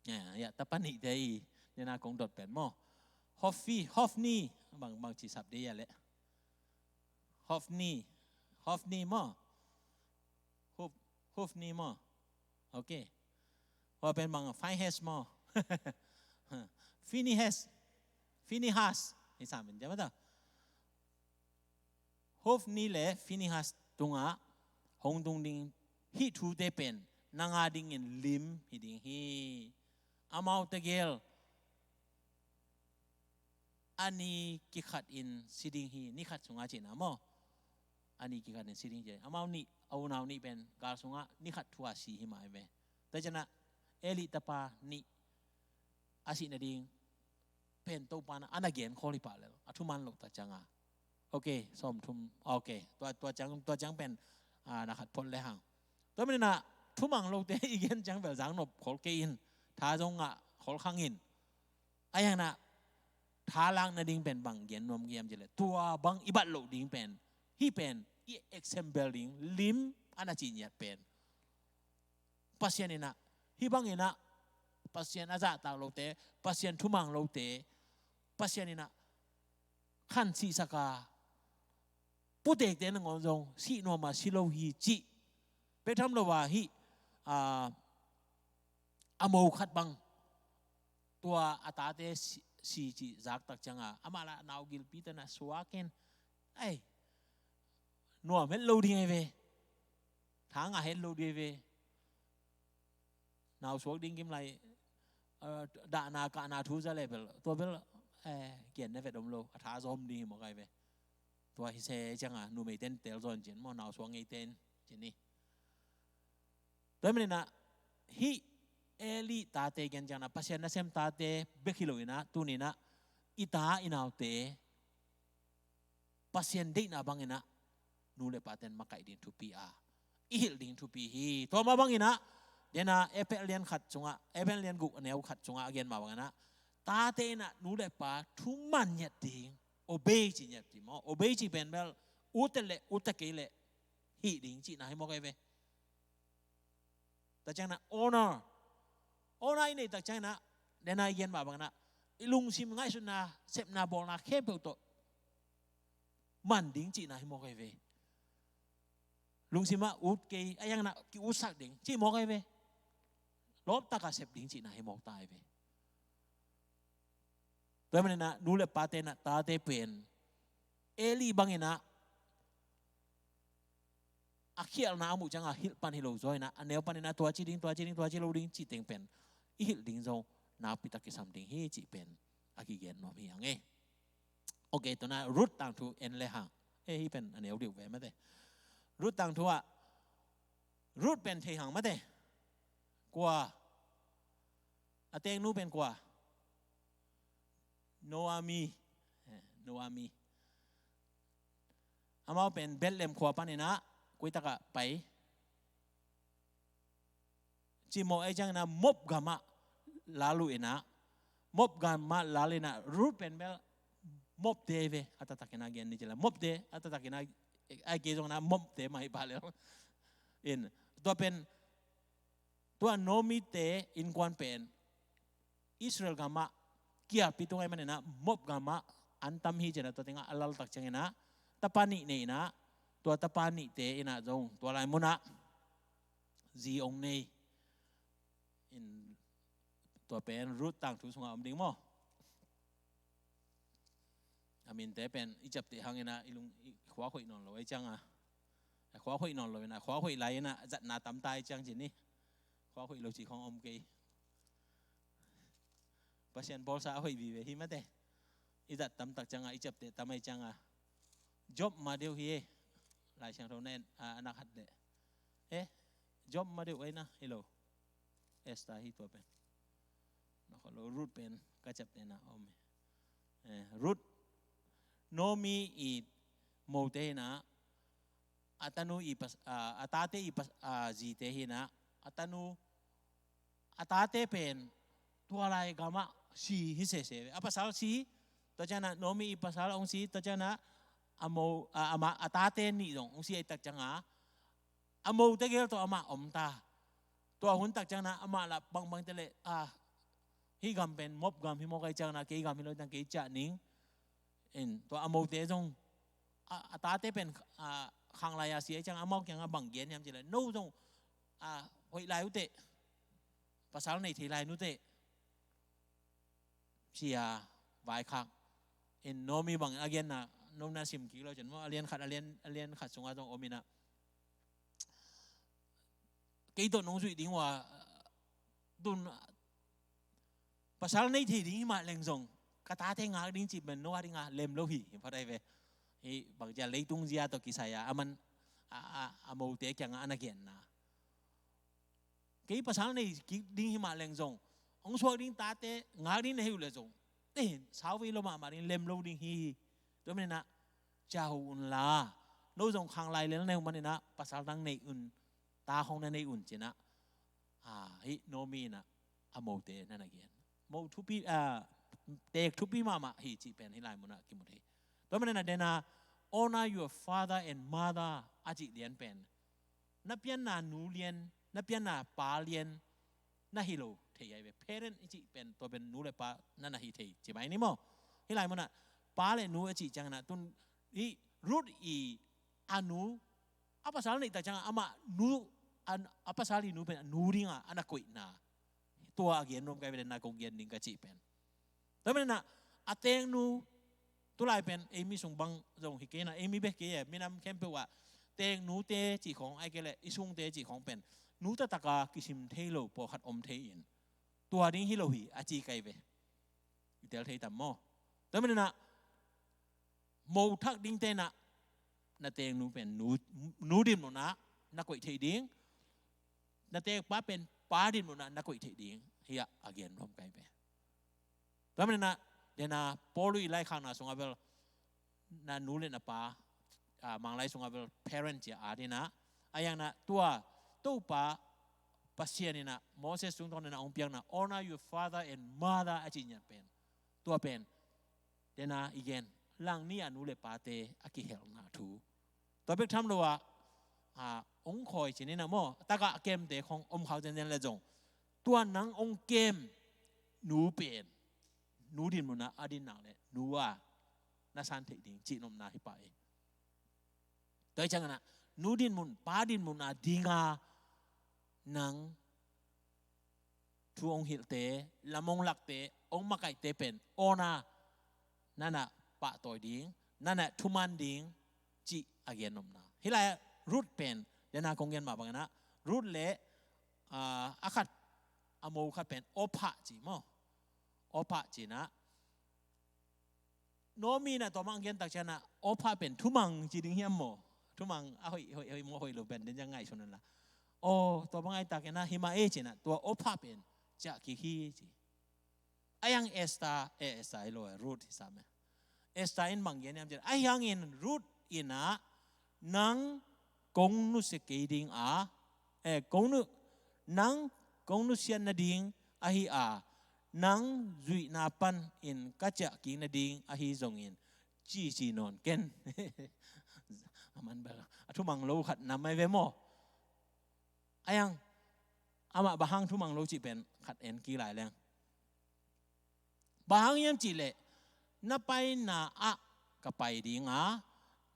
Ya, ya, tapa nihte i nena kong dot pen maw? Hofni, Hofni, bang, bang ci sap de ya leh. Hofni, Hofni maw? Hof, Hofni maw? Okay. Hua pen bang Phinehas maw? Phinehas. Phinehas. Hi sam in jama ta. Hofni le Phinehas tungah hong tung ding hih thute pen nang a dingin lim hi ding hi. Amau tegel a ni kikhat in si ding hi, ni khat sungah cihna maw? a nih kikhatin si ding ci. Amau nih, a unau nih pen gal sungah ni khat thu-a si hi mah hi ve. Tua ciangin ah Eli tapa nih a sih nading pen Topa in ah a na gen khol hi pah lel, a thuman loh tak ciangin. Ok, sawmthum. Ok, tua, tua ciang, tua ciang pen, ah, na khat phot le hang. Tua manin ah thumang lote i gen ciang bel zang nop khol kei in, tha zong ngah khol khang in. Ahi hangin ah tha lak nading pen bang gen nuam ka hiam cih leh, tua bang i bat loh ding pen, hih pen i example ding lim a na cih ngiat pen, Pasian in ah, hih bangin ah Pasian a zahtak lote, Pasian thumang lote, Pasian in ah khansihsak a, putekte nangawn zong sih nuam a si lo hi cih. Bek tham lo a hih, ah, a mo khat bang, tua a tate si, si cih zak tak ciangin, amah lah nau gilpi ta na suak in. Ai, nuam het lo ding ahi ve. Tha ngah het lo ding ahi ve. Nau suak ding kim lai, eh, dahna kahna thu za le bel, tua bel, eh, kian na vet om lo, a tha zom ding hi mawk ahi ve. Tua hi se ciangin, numei ten tel zaw in cin maw, nau suak ngei ten cin hi. Tua hi manin ah, hih Eli tate gen ciangin ah, Pasian nasem tate bek hi lo in ah, tuni in ah, i ta i naute, Pasian deihna bangin ah, nu le paten makaih ding thupi a, i hilh ding thupi hi. Tua mah bangin ah, den a Efesa lian khat sungah, Efesa lian guk a neu khat sungah a gen mah bangin ah, tate in ah nu le pa thuman ngiat ding, obey ci ngiat ding maw, obey ci pen bel, ut leh ut kei leh hih ding cihna hi mawk ahi ve. Tak ciangin ah honor. Honor i neih tak ciangin ah, den a i gen mah bangin ah, i lungsim ngaihsutna, sepna, bawlna khempeuh tawh man ding cihna hi mawk ahi ve. Lungsim ah ut kei, ahi hangin ah ki-utsak ding cih mawk ahi ve. Lawptak a sep ding cihna hi mawk ta ahi ve. Tua hi manin ah, nu le pate in ah, tate pen Eli bangin ah, a khialhna a muh ciangin a hilh pan hi lo zaw in ah, a neu panin ah tua ci ding, tua ci ding, tua ci lo ding cih teng pen i hilh ding zong nakpi tak kisam ding hi cih pen a kigen nuam hi hang e. Ok, tua in ah Ruth tangthu en le hang. Eh, hih pen a neu deuh ve mate. Ruth tangthu ah, Ruth pen thei hang mate. Kua? A tengnu pen kua? Naomi. Eh, Naomi. Amau pen Bethlehem khua panin ah, koi tak ah pai ci maw, ahi ciangin ah Moab gam ah lal uh in ah, Moab gam ah lal in ah, Ruth pen bel Moabte ve, a taktak in ah gen ni ci leh, Moabte, a taktak in ah, ahih kei zongin ah Moabte mah hi pah lel. In, tua pen, tua Naomi-te innkuan pen Israel gam ah kialpi tung ahih manin ah, Moab gam ah an tam hi ci in ah, tua teng ah a lal tak ciangin ah, tapa nih nei in ah, tua tapa nihte in ah zong tua lai mun ah zi hong nei. In, tua pen Ruth tangthu sungah om ding maw. A minte pen i ciapteh hangin ah i lung, i khuak hoih nawn lo ahi ciangin, a khuak hoih nawn lo in ah, khuak hoih lai in ah zatna tam ta ahi ciang ci ni. Khuak hoih lo ci khong om kei. Pasian bawlsa a hoih vive hi mate. I zat tam tak ciangin, i ciapteh tam ahi ciangin. Job mah deuh hi e. Lai Siangtho na en, a, a na khat leh. Eh, Job mah deuh ahi na, hi lo. Esther hi, tua pen. Na khat lo, Ruth pen ka ciaptehna om hi. Eh, Ruth, Naomi i mote in ah, a tanu i pas-, a, a tate i pas-, a, zite hi in ah, a tanu, a tate pen tua lai gam ah si hi sese ve. A pasal si, tua ciangin ah Naomi i pasal hong si, tua ciangin ah a mo, a, amah, a tate nih zong hong si ahih tak ciangin, a mote gel tawh amah om ta. Tua hun tak ciangin ah amah lah bangbang te leh, a, hih gam pen Moab gam hi mawk ahih ciangin ah, kei gam hi lo ciang kei ciah ning. In, tua a mote zong, a, a tate pen, a, khang lai a si ahih ciangin amau kiangah bang gen hiam cih leh, no zong, a, hoih lai uh teh, pasal nei thei lai nu teh, ci a vaikhak. In, Naomi bang a genna, no na sim kik lo cin maw, a lian khat, a lian, a lian khat sungah zong om in ah, kei tawh nong zuih ding uh a, tun, pasal nei thei ding hi mah leng zong, ka tate ngak ding cih pen no a ding a lem lo hi, hi phat ahi ve. Hih bangcia leitung zia tawh kisai a, a man a, a, a mote kiangah a na genna. Kei pasal nei kik ding himah leng zong hong suak ding tate ngak ding na hi uh leh zong, te, sau vei lo mahmah ding, lem lo ding hi. Tua maninah ciah uh unla, no zong khang lai lel na hi uh maninah pasal dang nei un, ta khong na nei un cinah, a, hih Naomi inah a mote na na gen. Mo thupi, a, teek thupi mahmah hi cih pen hih lai munah kimu thei. Tua maninah dena, "Honor your father and mother," a cih lian pen na pianna nu lian, na pianna pa lian na hi lo thei ahi ve. Parent i cih pen tua pen nu le pa na na hi thei ci mai ni maw. Hih lai munah pa le nu a cih cianginah tun hih Ruth i a nu, a pasal neih tak ciangah amah nu, a, a pasal i nu pen a nu dingah a na koihna. Tua a gen nuam kai ve, dena kong gen ding ka cih pen. Tua maninah a teeknu, tulai pen ei mi sung bang zong hi kei na, ei mi bek kei e, minam khempeuh ah teeknute cih khong, ai kei leh i sungte cih khong pen nu taktaka kisim thei lo pawlkhat om thei in, tua ding hi lo hi a ci kai ve. I tel thei tam maw? Tua maninah mo thak ding tenah na teeknu pen nu, nu dinmunah na koih thei ding, na teekpa pen pa dinmunah na koih thei ding hi-ah a gen nuam kai ve. Tua maninah dena Paul i laikhakna sungah bel na nu le na pa, a, Manglai sungah bel parent ci-a at inah, a iangnah tua Topa Pasian inah Moses tungtawn inah hong piakna, "Honor your father and mother," a cih ngiat pen, tua pen dena i gen, langni a nu le pate a kihelna thu. Tua bek tham lo ah, a, hong khawi cin inah maw, takah a kemte khong om khau tenten le zong, tua nang hong kem nu pen nu dinmunah a din nak le nu a na san theih ding cihnopna hi pah hi. Tua hi cianginah nu dinmun, pa dinmun a dinga nang thu hong hilhte, lam hong lakte, hong makaihte pen awnah nanah pahtawi ding, nanah thuman ding cih a gen nopna. Hih lai-ah Ruth pen dena kong gen mah banginah Ruth le, a, a khat, a mo khat pen Orpah ci maw. Orpah cinah Naomi inah tua mang gen tak cianah Orpah pen thumang ci ding hiam maw? Thumang a hoih, hoih, hoih maw, hoih lo pen den ciang ngaihsun unla. Aw, tua bang ai tak inah hi mah e cinah tua Orpah pen ciah kik hi ci. A hiang Esther, eh, Esther hi lo, eh, Ruth hi sam e. Esther in bang gen hiam cinah, a hiangin Ruth inah nang kong nusia kei ding a, eh, kong nu, nang kong nusiat nading ahi a, nang zuihna panin ka ciah kik nading ahi zongin, ci ci nawn ken. A man bel a thumang lo khat nam ai ve maw. A hiang, amah bang hang thumang lo cih pen khat en kik lai leng. Bang hang hiam cih leh, na paina ah ka pai ding a,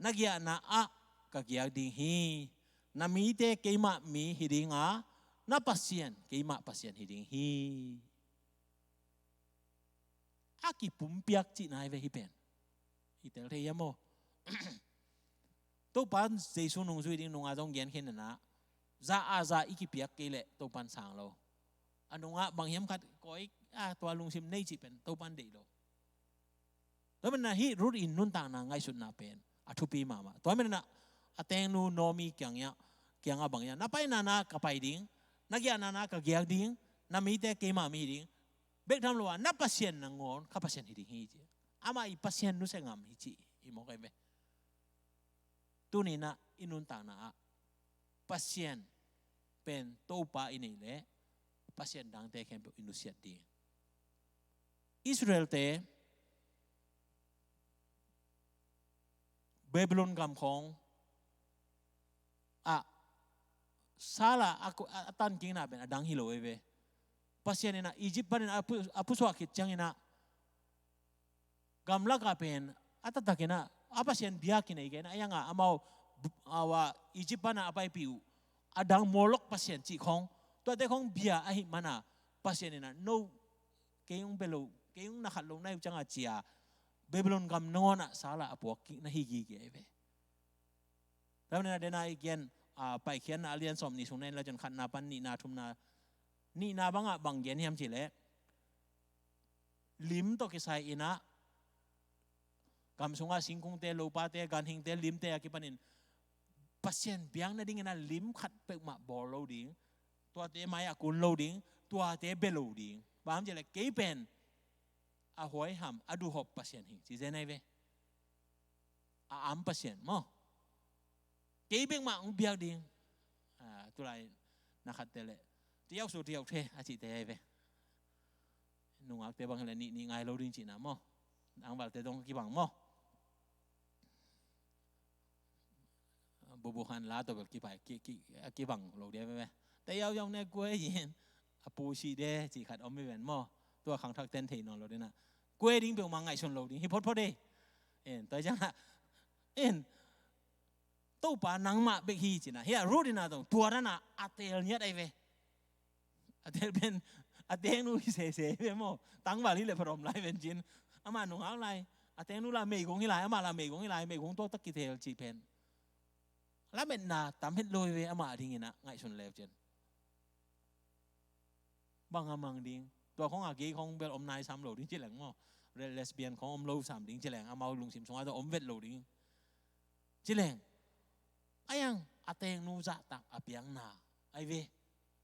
na giahna ah ka giak ding hi. Na mite keimah mi hi ding a, na Pasian keimah Pasian hi ding hi. A kipumpiak cihna hi ve hih pen. I tel thei hiam maw? Topa Jesu nungzui ding nungah zong gen khin inah, za a za i kipiak kei leh Topan sang lo. A nungah bang hiam khat kawi, a, tua lungsim nei cih pen Topan deih lo. Tua maninah hih Ruth in nuntakna ngaihsutna pen a thupi mahmah. Tua maninah a tengnu Naomi kiangah, kiangah bang hiam, na paina na ka pai ding, na giahna na ka giak ding, na mite keimah mi hi ding. Bek tham lo ah na Pasian nangawn ka Pasian hi ding hi ci. Amah i Pasian nusia ngam hi ci hi mawk ai ve. Tuninah i nuntakna ah Pasian pen Topa i neih leh Pasian dangte khempeuh i nusiat ding. Israelte Babylon gam khawng ah sal a, a, a tankikna pen a dang hi lo ei ve. Pasian inah Egypt panin a phu-, a phusuah khit cianginah gamlakah pen a taktakinah a pasian bia kinei kei inah, a hiangah amau bu-, awa Egypt panah a paipih uh a dang Molok pasian cih khawng, tuate khawng bia ahih mana Pasian inah no, kei hong bia lo, kei hong na khat lo na hi uh ciangah cia Babylon gam nangawnah sal a a puak kik na hi gige ei ve. Tua maninah dena i gen, a, Paikhiatna a lian sawm nih sung na en la cun khatna pan nihna, thumna, nihna bangah bang gen hiam cih leh, lim tawh kisai inah Gam sungah singkungte, lopate, ganhingte, limte a kipanin Pasian biak nadingin a lim khat peuhmah bawl lo ding, tuate mai-ah kun lo ding, tuate bia lo ding. Bang hang hiam cih leh kei pen a huaiham, a duhhop Pasian hi ci zen ahi ve. A am Pasian maw. Kei bek mah hong biak ding. Ah, tulai na khatte leh tiauk su tiauk the a cihte ahi ve. Nungakte bang hi leh nih nih ngai lo ding cihna maw. Tangvalte dong kibang maw. Bubu han la tawh bel kipai, ki, ki, a kibang lo dia ve ve. Te yau yau ne kue yin. A pu si de ci khat om mi ven maw. Tua khangthak ten thei nawn lo dina. Kue ding peuhmah ngaihsun lo ding hi photphot de. En, tua ciangah, en, Topa nangmah bek hi cina. Hia Ruth ina tong tua dana a teel ngiat ahi ve. A teel pen, a tengnu hi sese ve maw. Tangval hi leh pharom lai ven cin. Ama nungak lai. A tengnu la meigong hi lai, ama la meigong hi lai, meigong tuaktak kiteel cih pen lametna tam het lo hi ve, ama a dingin a ngaihsun leu cin. Bang a mang ding. Tua khong a gay khong bel om nai sam lo ding ci leng maw. Re-, lesbian khong om lo sam ding ci leng, amau lungsim sungah tua om vet lo ding. Ci leng. A yang a tengnu zahtak a piakna ahi ve.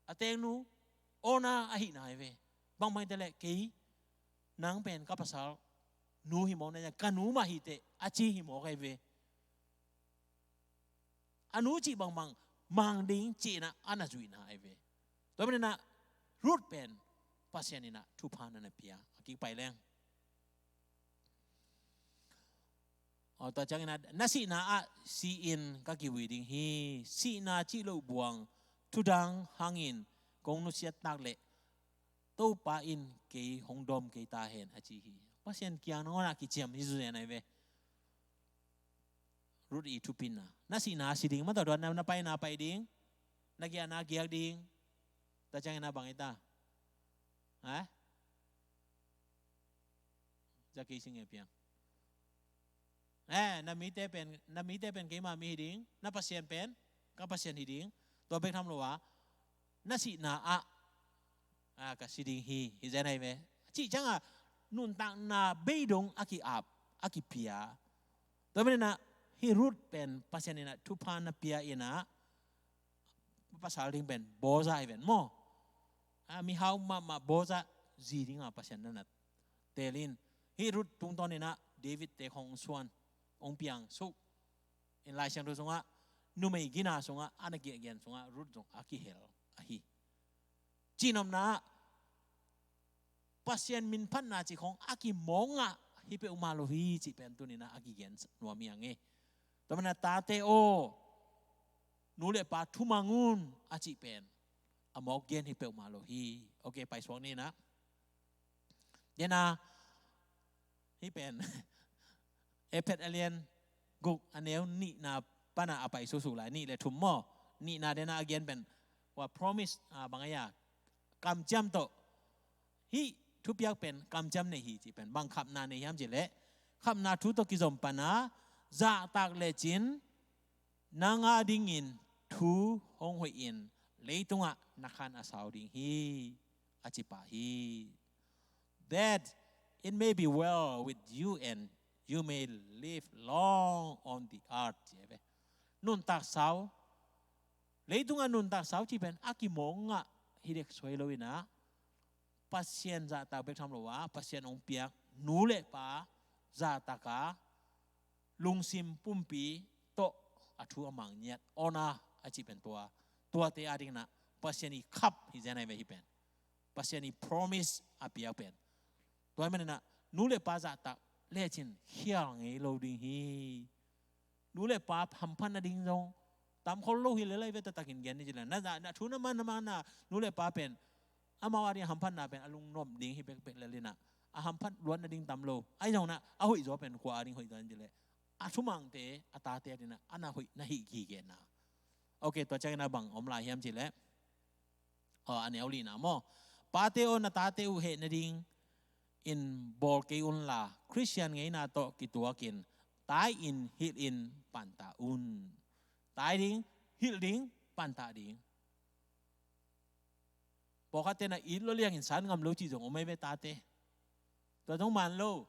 A tengnu awna ahihna ahi ve. Bang mah hi ta leh kei nang pen ka pasal nu hi mawk na, ka nu mah hi teh a ci hi mawk ahi ve. A nu cih bangbang mang ding cihna a na zuihna ahi ve. Tua manin ah Ruth pen Pasian in ah thupha na na pia. A kik pai leng. Aw, tua ciangin ah na sihna ah si-in ka kivui ding hi. Sihna cih loh buang thudang hangin kong nusiat tak leh Topa in kei hong dawm kei ta hen a ci hi. Pasian kiang nangawn ah kiciam hi zuzen ahi ve. Ruth i thupina. Na sihna si ding, mataw tua na, na paina pai ding, na giahna giak ding. Tua ciangin a bang hi ta? Ha? Za kei sing e piang. Eh, na mite pen, na mite pen keima mi hi ding, na Pasian pen ka Pasian hi ding. Tua bek tham lo a, na sihna ah, ah, ka si ding hi, hi zen ahi ve. Cih ciangah nuntakna bei dong a ki-ap, a kipia. Tua manin ah hih Ruth pen Pasian in ah thupha na pia in ah pasal ding pen Boaz ahi ven maw. Ah, mihau mahmah Boaz zi dingah Pasian na na teel in. Hih Ruth tungtawn in ah David te khong suan, hong piang suk. In Lai Siangtho sungah, numei gina sungah, a na giahgian sungah Ruth zong a kihel ahi. Cihnopna ah Pasian minphatna cih khong a kimawk ngah hi peuhmah lo hi cih pen tuni in ah a kigen nuam hi a ngei. Tua manin ah tate aw, nu le pa thumang un a cih pen a mawk gen hi peuhmah lo hi. Ok, paisuak ni in ah. Dena hih pen Efesa a lian guk a neu nihna pana a pai suksuk lai, nih le thum maw. Nihna dena a gen pen, wa promise, ah, bang a ya, kamciam tawh. Hih thupiak pen kamciam nei hi cih pen bang khapna nei hiam cih leh, khapna thu tawh kizom pana zahtak lecin nang a dingin thu hong hoihin leitungah na khan a sau ding hi, a ci pah hi. That it may be well with you and you may live long on the earth, ci ve. Nuntak sau, leitungah nuntak sau cih pen a kimawk ngah hi dek suai lo in ah, Pasian zahtak bek tham lo a, Pasian hong piak nu le pa zahtak a, lungsim pumpi tawh a thu a mang ngiat, honor a cih pen tua, tuate a dingin ah Pasian i khap hi zen ahi ve hih pen. Pasian i promise a piak pen. Tua manin ah nu le pa zahtak lecin khial ngei lo ding hi. Nu le pa hamphat nading zong tam khol lo hi lel ahi ve, taktakin gen ni ci leng. Na, na, na thu na man, na man na nu le pa pen amau a ding hamphatna pen a lungnop ding hi pekpek lel in ah, a hamphat luat nading tam lo. Ahi zong in ah a hoihzaw pen kua a ding hoihzaw in ci leh, a thumangte, a tate a ding in ah a na hoih na hih kigenna. Ok, tua ciangin a bang om lai hiam cih leh, aw, a neu lina maw. Pate aw, na tate uh heh nadingin bawl kei unla, Khristian ngeina tawh kituakin tai-in hilhin panta un. Tai ding, hilh ding, panta ding. Pawlkhatte na it lua liangin san ngam lo cih zong om ahi ve tate. Tua zong man lo.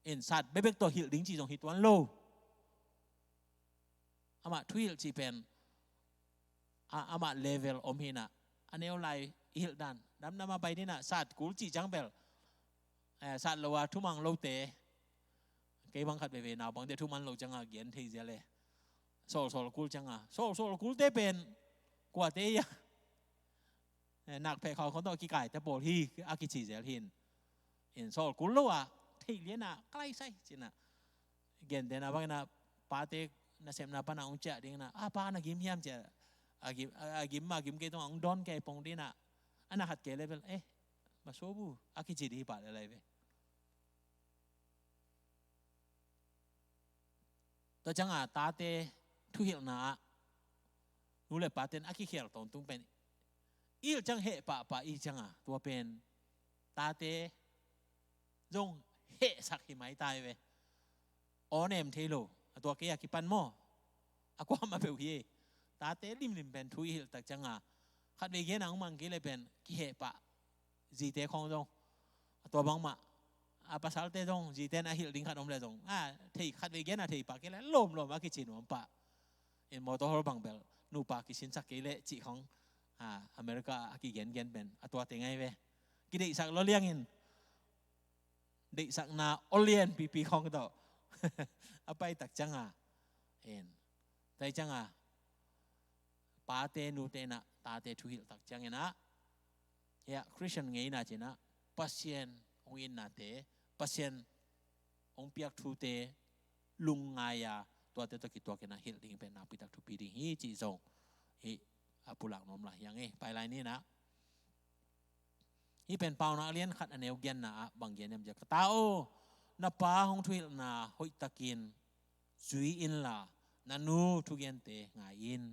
In sat bekbek tawh hilh ding cih zong hi tuan lo. Amah thuhilh cih pen a, amah level om hi in ah, a neu lai i hilh dan damdam a pai ding in ah, sat kul cih ciang bel, eh, sat lo a thumang lote, kei bang khat veivei naupangte thuman loh ciang a gen thei zel e. Sawlsawl kul ciang a, sawlsawl kulte pen kuate hi a, eh, nakpheh khawng khawng tawh kikaite pawl hi a kici zel hi in. In sawl kul lo a, theih lian a ka lai sai ci in ah, gentehna bang in ah, pate nasepna pan a hong ciah ding in ah, a pa na gim hiam ci a, a gim, a, a gim, a gim kei tungah hong dawn kei pong ding in ah, a na khat kei level, eh, masuabu a kici ding hi pah le lai ve. Tua ciang a tate thuhilhna ah nu le paten a kikhial tawntung pen i hilh ciang heh pahpah i hi ciang a, tua pen tate zong hehsak hi mai ta hi ve. Aw nem thei lo, a tua kei a kipan maw, a kuamah peuh hi. Tate limlim pen thu i hilh tak ciang a, khatvei gen a hong mang kei le pen kiheh pah. Zite khawng zong a tua bangmah, a pasalte zong zite na hilh ding khat om le zong a, thei khatvei gen a thei pah kei le lawmlawm a kici nuam pah. In motor hol bang bel nupa kisinsak kei le cih khawng, a, America a kigengen pen a tuate ngai ve. Kideihsak lo liangin deihsakna olian pipi khawng tawh a pai tak ciang a, in tai ciang a, pate nute in ah tate thuhilh tak ciang in ah, hiah Christian ngeina ci in ah, Pasian hong itnate, Pasian hong piak thute lungngai a, tuate tawh kituak in ah hilh ding pen nakpi tak thupi ding hi cih zong hih a pulak nuam lai hi hang e. Pai lai ni in ah, hih pen Paunak a lian khat a neu giatna ah bang gen hiam cih leh, ka ta aw, na pa hong thuhilhna hoihtakin zui inla, na nu thugente ngai in.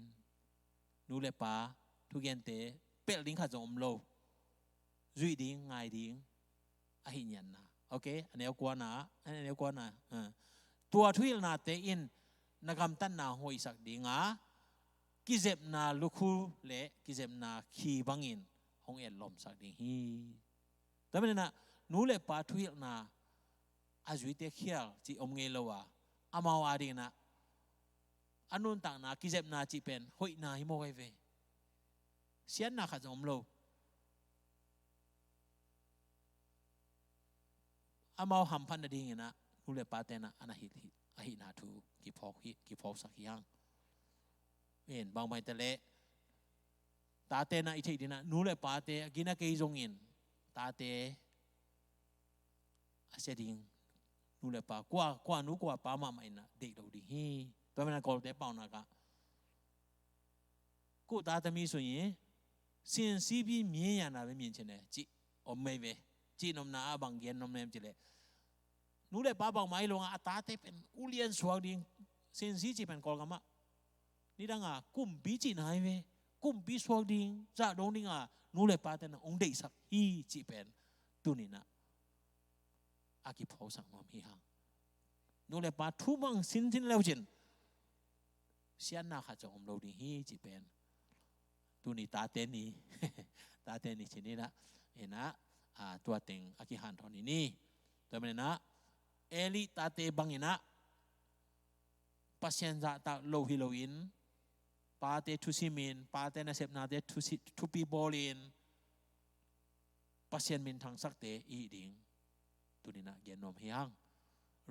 Nu le pa thugente pelh ding khat zong om lo. Zuih ding, ngai ding, ahi ngiatna. Ok, a neu kuana, a neu kuana, ah. Tua thuhilhnate in na gamtatna hoihsak ding a, kizepna lukhu le kizepna khi bangin hong etlawmsak ding hi. Tua manin ah nu le pa thuhilhna a zuite khial cih om ngei lo a, amau ading in ah a nuntakna kizepna cih pen hoihna hi mawk ahi ve. Siatna khat zong om lo. Amau hamphat nading in ah nu le pate in ah a na hilh hi, ahihna thu kiphawk hi, kiphawksak hi hang. In bang bang hi ta leh, tate in ah i theih ding in ah nu le pate a gina kei zongin tate a sia ding nu le pa, kua, kua nu kua pa mahmah in ah deih lo ding hi. Tua manin ah Kawlte paunak ah, ကိုယ့်သားသမီးဆိုရင် စင်စစ်ပြီး မြင်ရတာပဲ မြင်ချင်တယ် cih om ahi ve. Cih nopna ah bang gen nuam hiam cih leh, nu le pa bangmah hi lo in ah a tate pen ulian suak ding, sinsi cih pen Kawlgam ah nidang a kumpi cihna hi ve. Kumpi suak ding, zah dong ding a nu le pate in ah hong deihsak hi cih pen tuni in ah a kiphawksak nuam hi hang. Nu le pa thumang sinsin le uh cin siatna khat zong om lo ding hi cih pen tuni tate ni, tate ni ci ni in ah, in ah, a, tua teng a kihanthawn hi ni. Tua manin ah Eli tate bang in ah Pasian zahtak lo hi loin, pate thusimin, pate nasepnate thusi-, thupi bawlin, Pasian minthang sakte i hih ding tuni in ah gen nuam hi hang.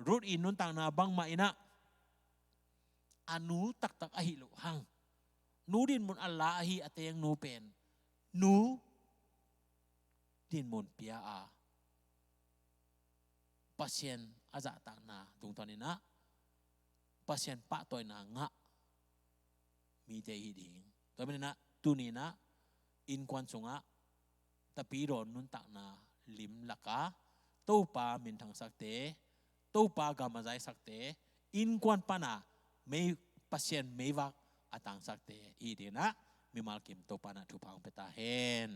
Ruth i nuntakna bangmah in ah a nu taktak ahi loh hang, nu dinmun a la ahi a tengnu pen nu dinmun pia a, Pasian a zahtakna tungtawn in ah Pasian pahtawina ngah mite i hih ding. Tua manin ah tuni in ah innkuan sungah tapidaw nuntakna lim lak a Topa minthangsakte, Topa gam a zaisakte, innkuan pan a mei, Pasian meivak a tangsakte i hih ding in ah mimal kim Topa in ah thupha hong pia ta hen.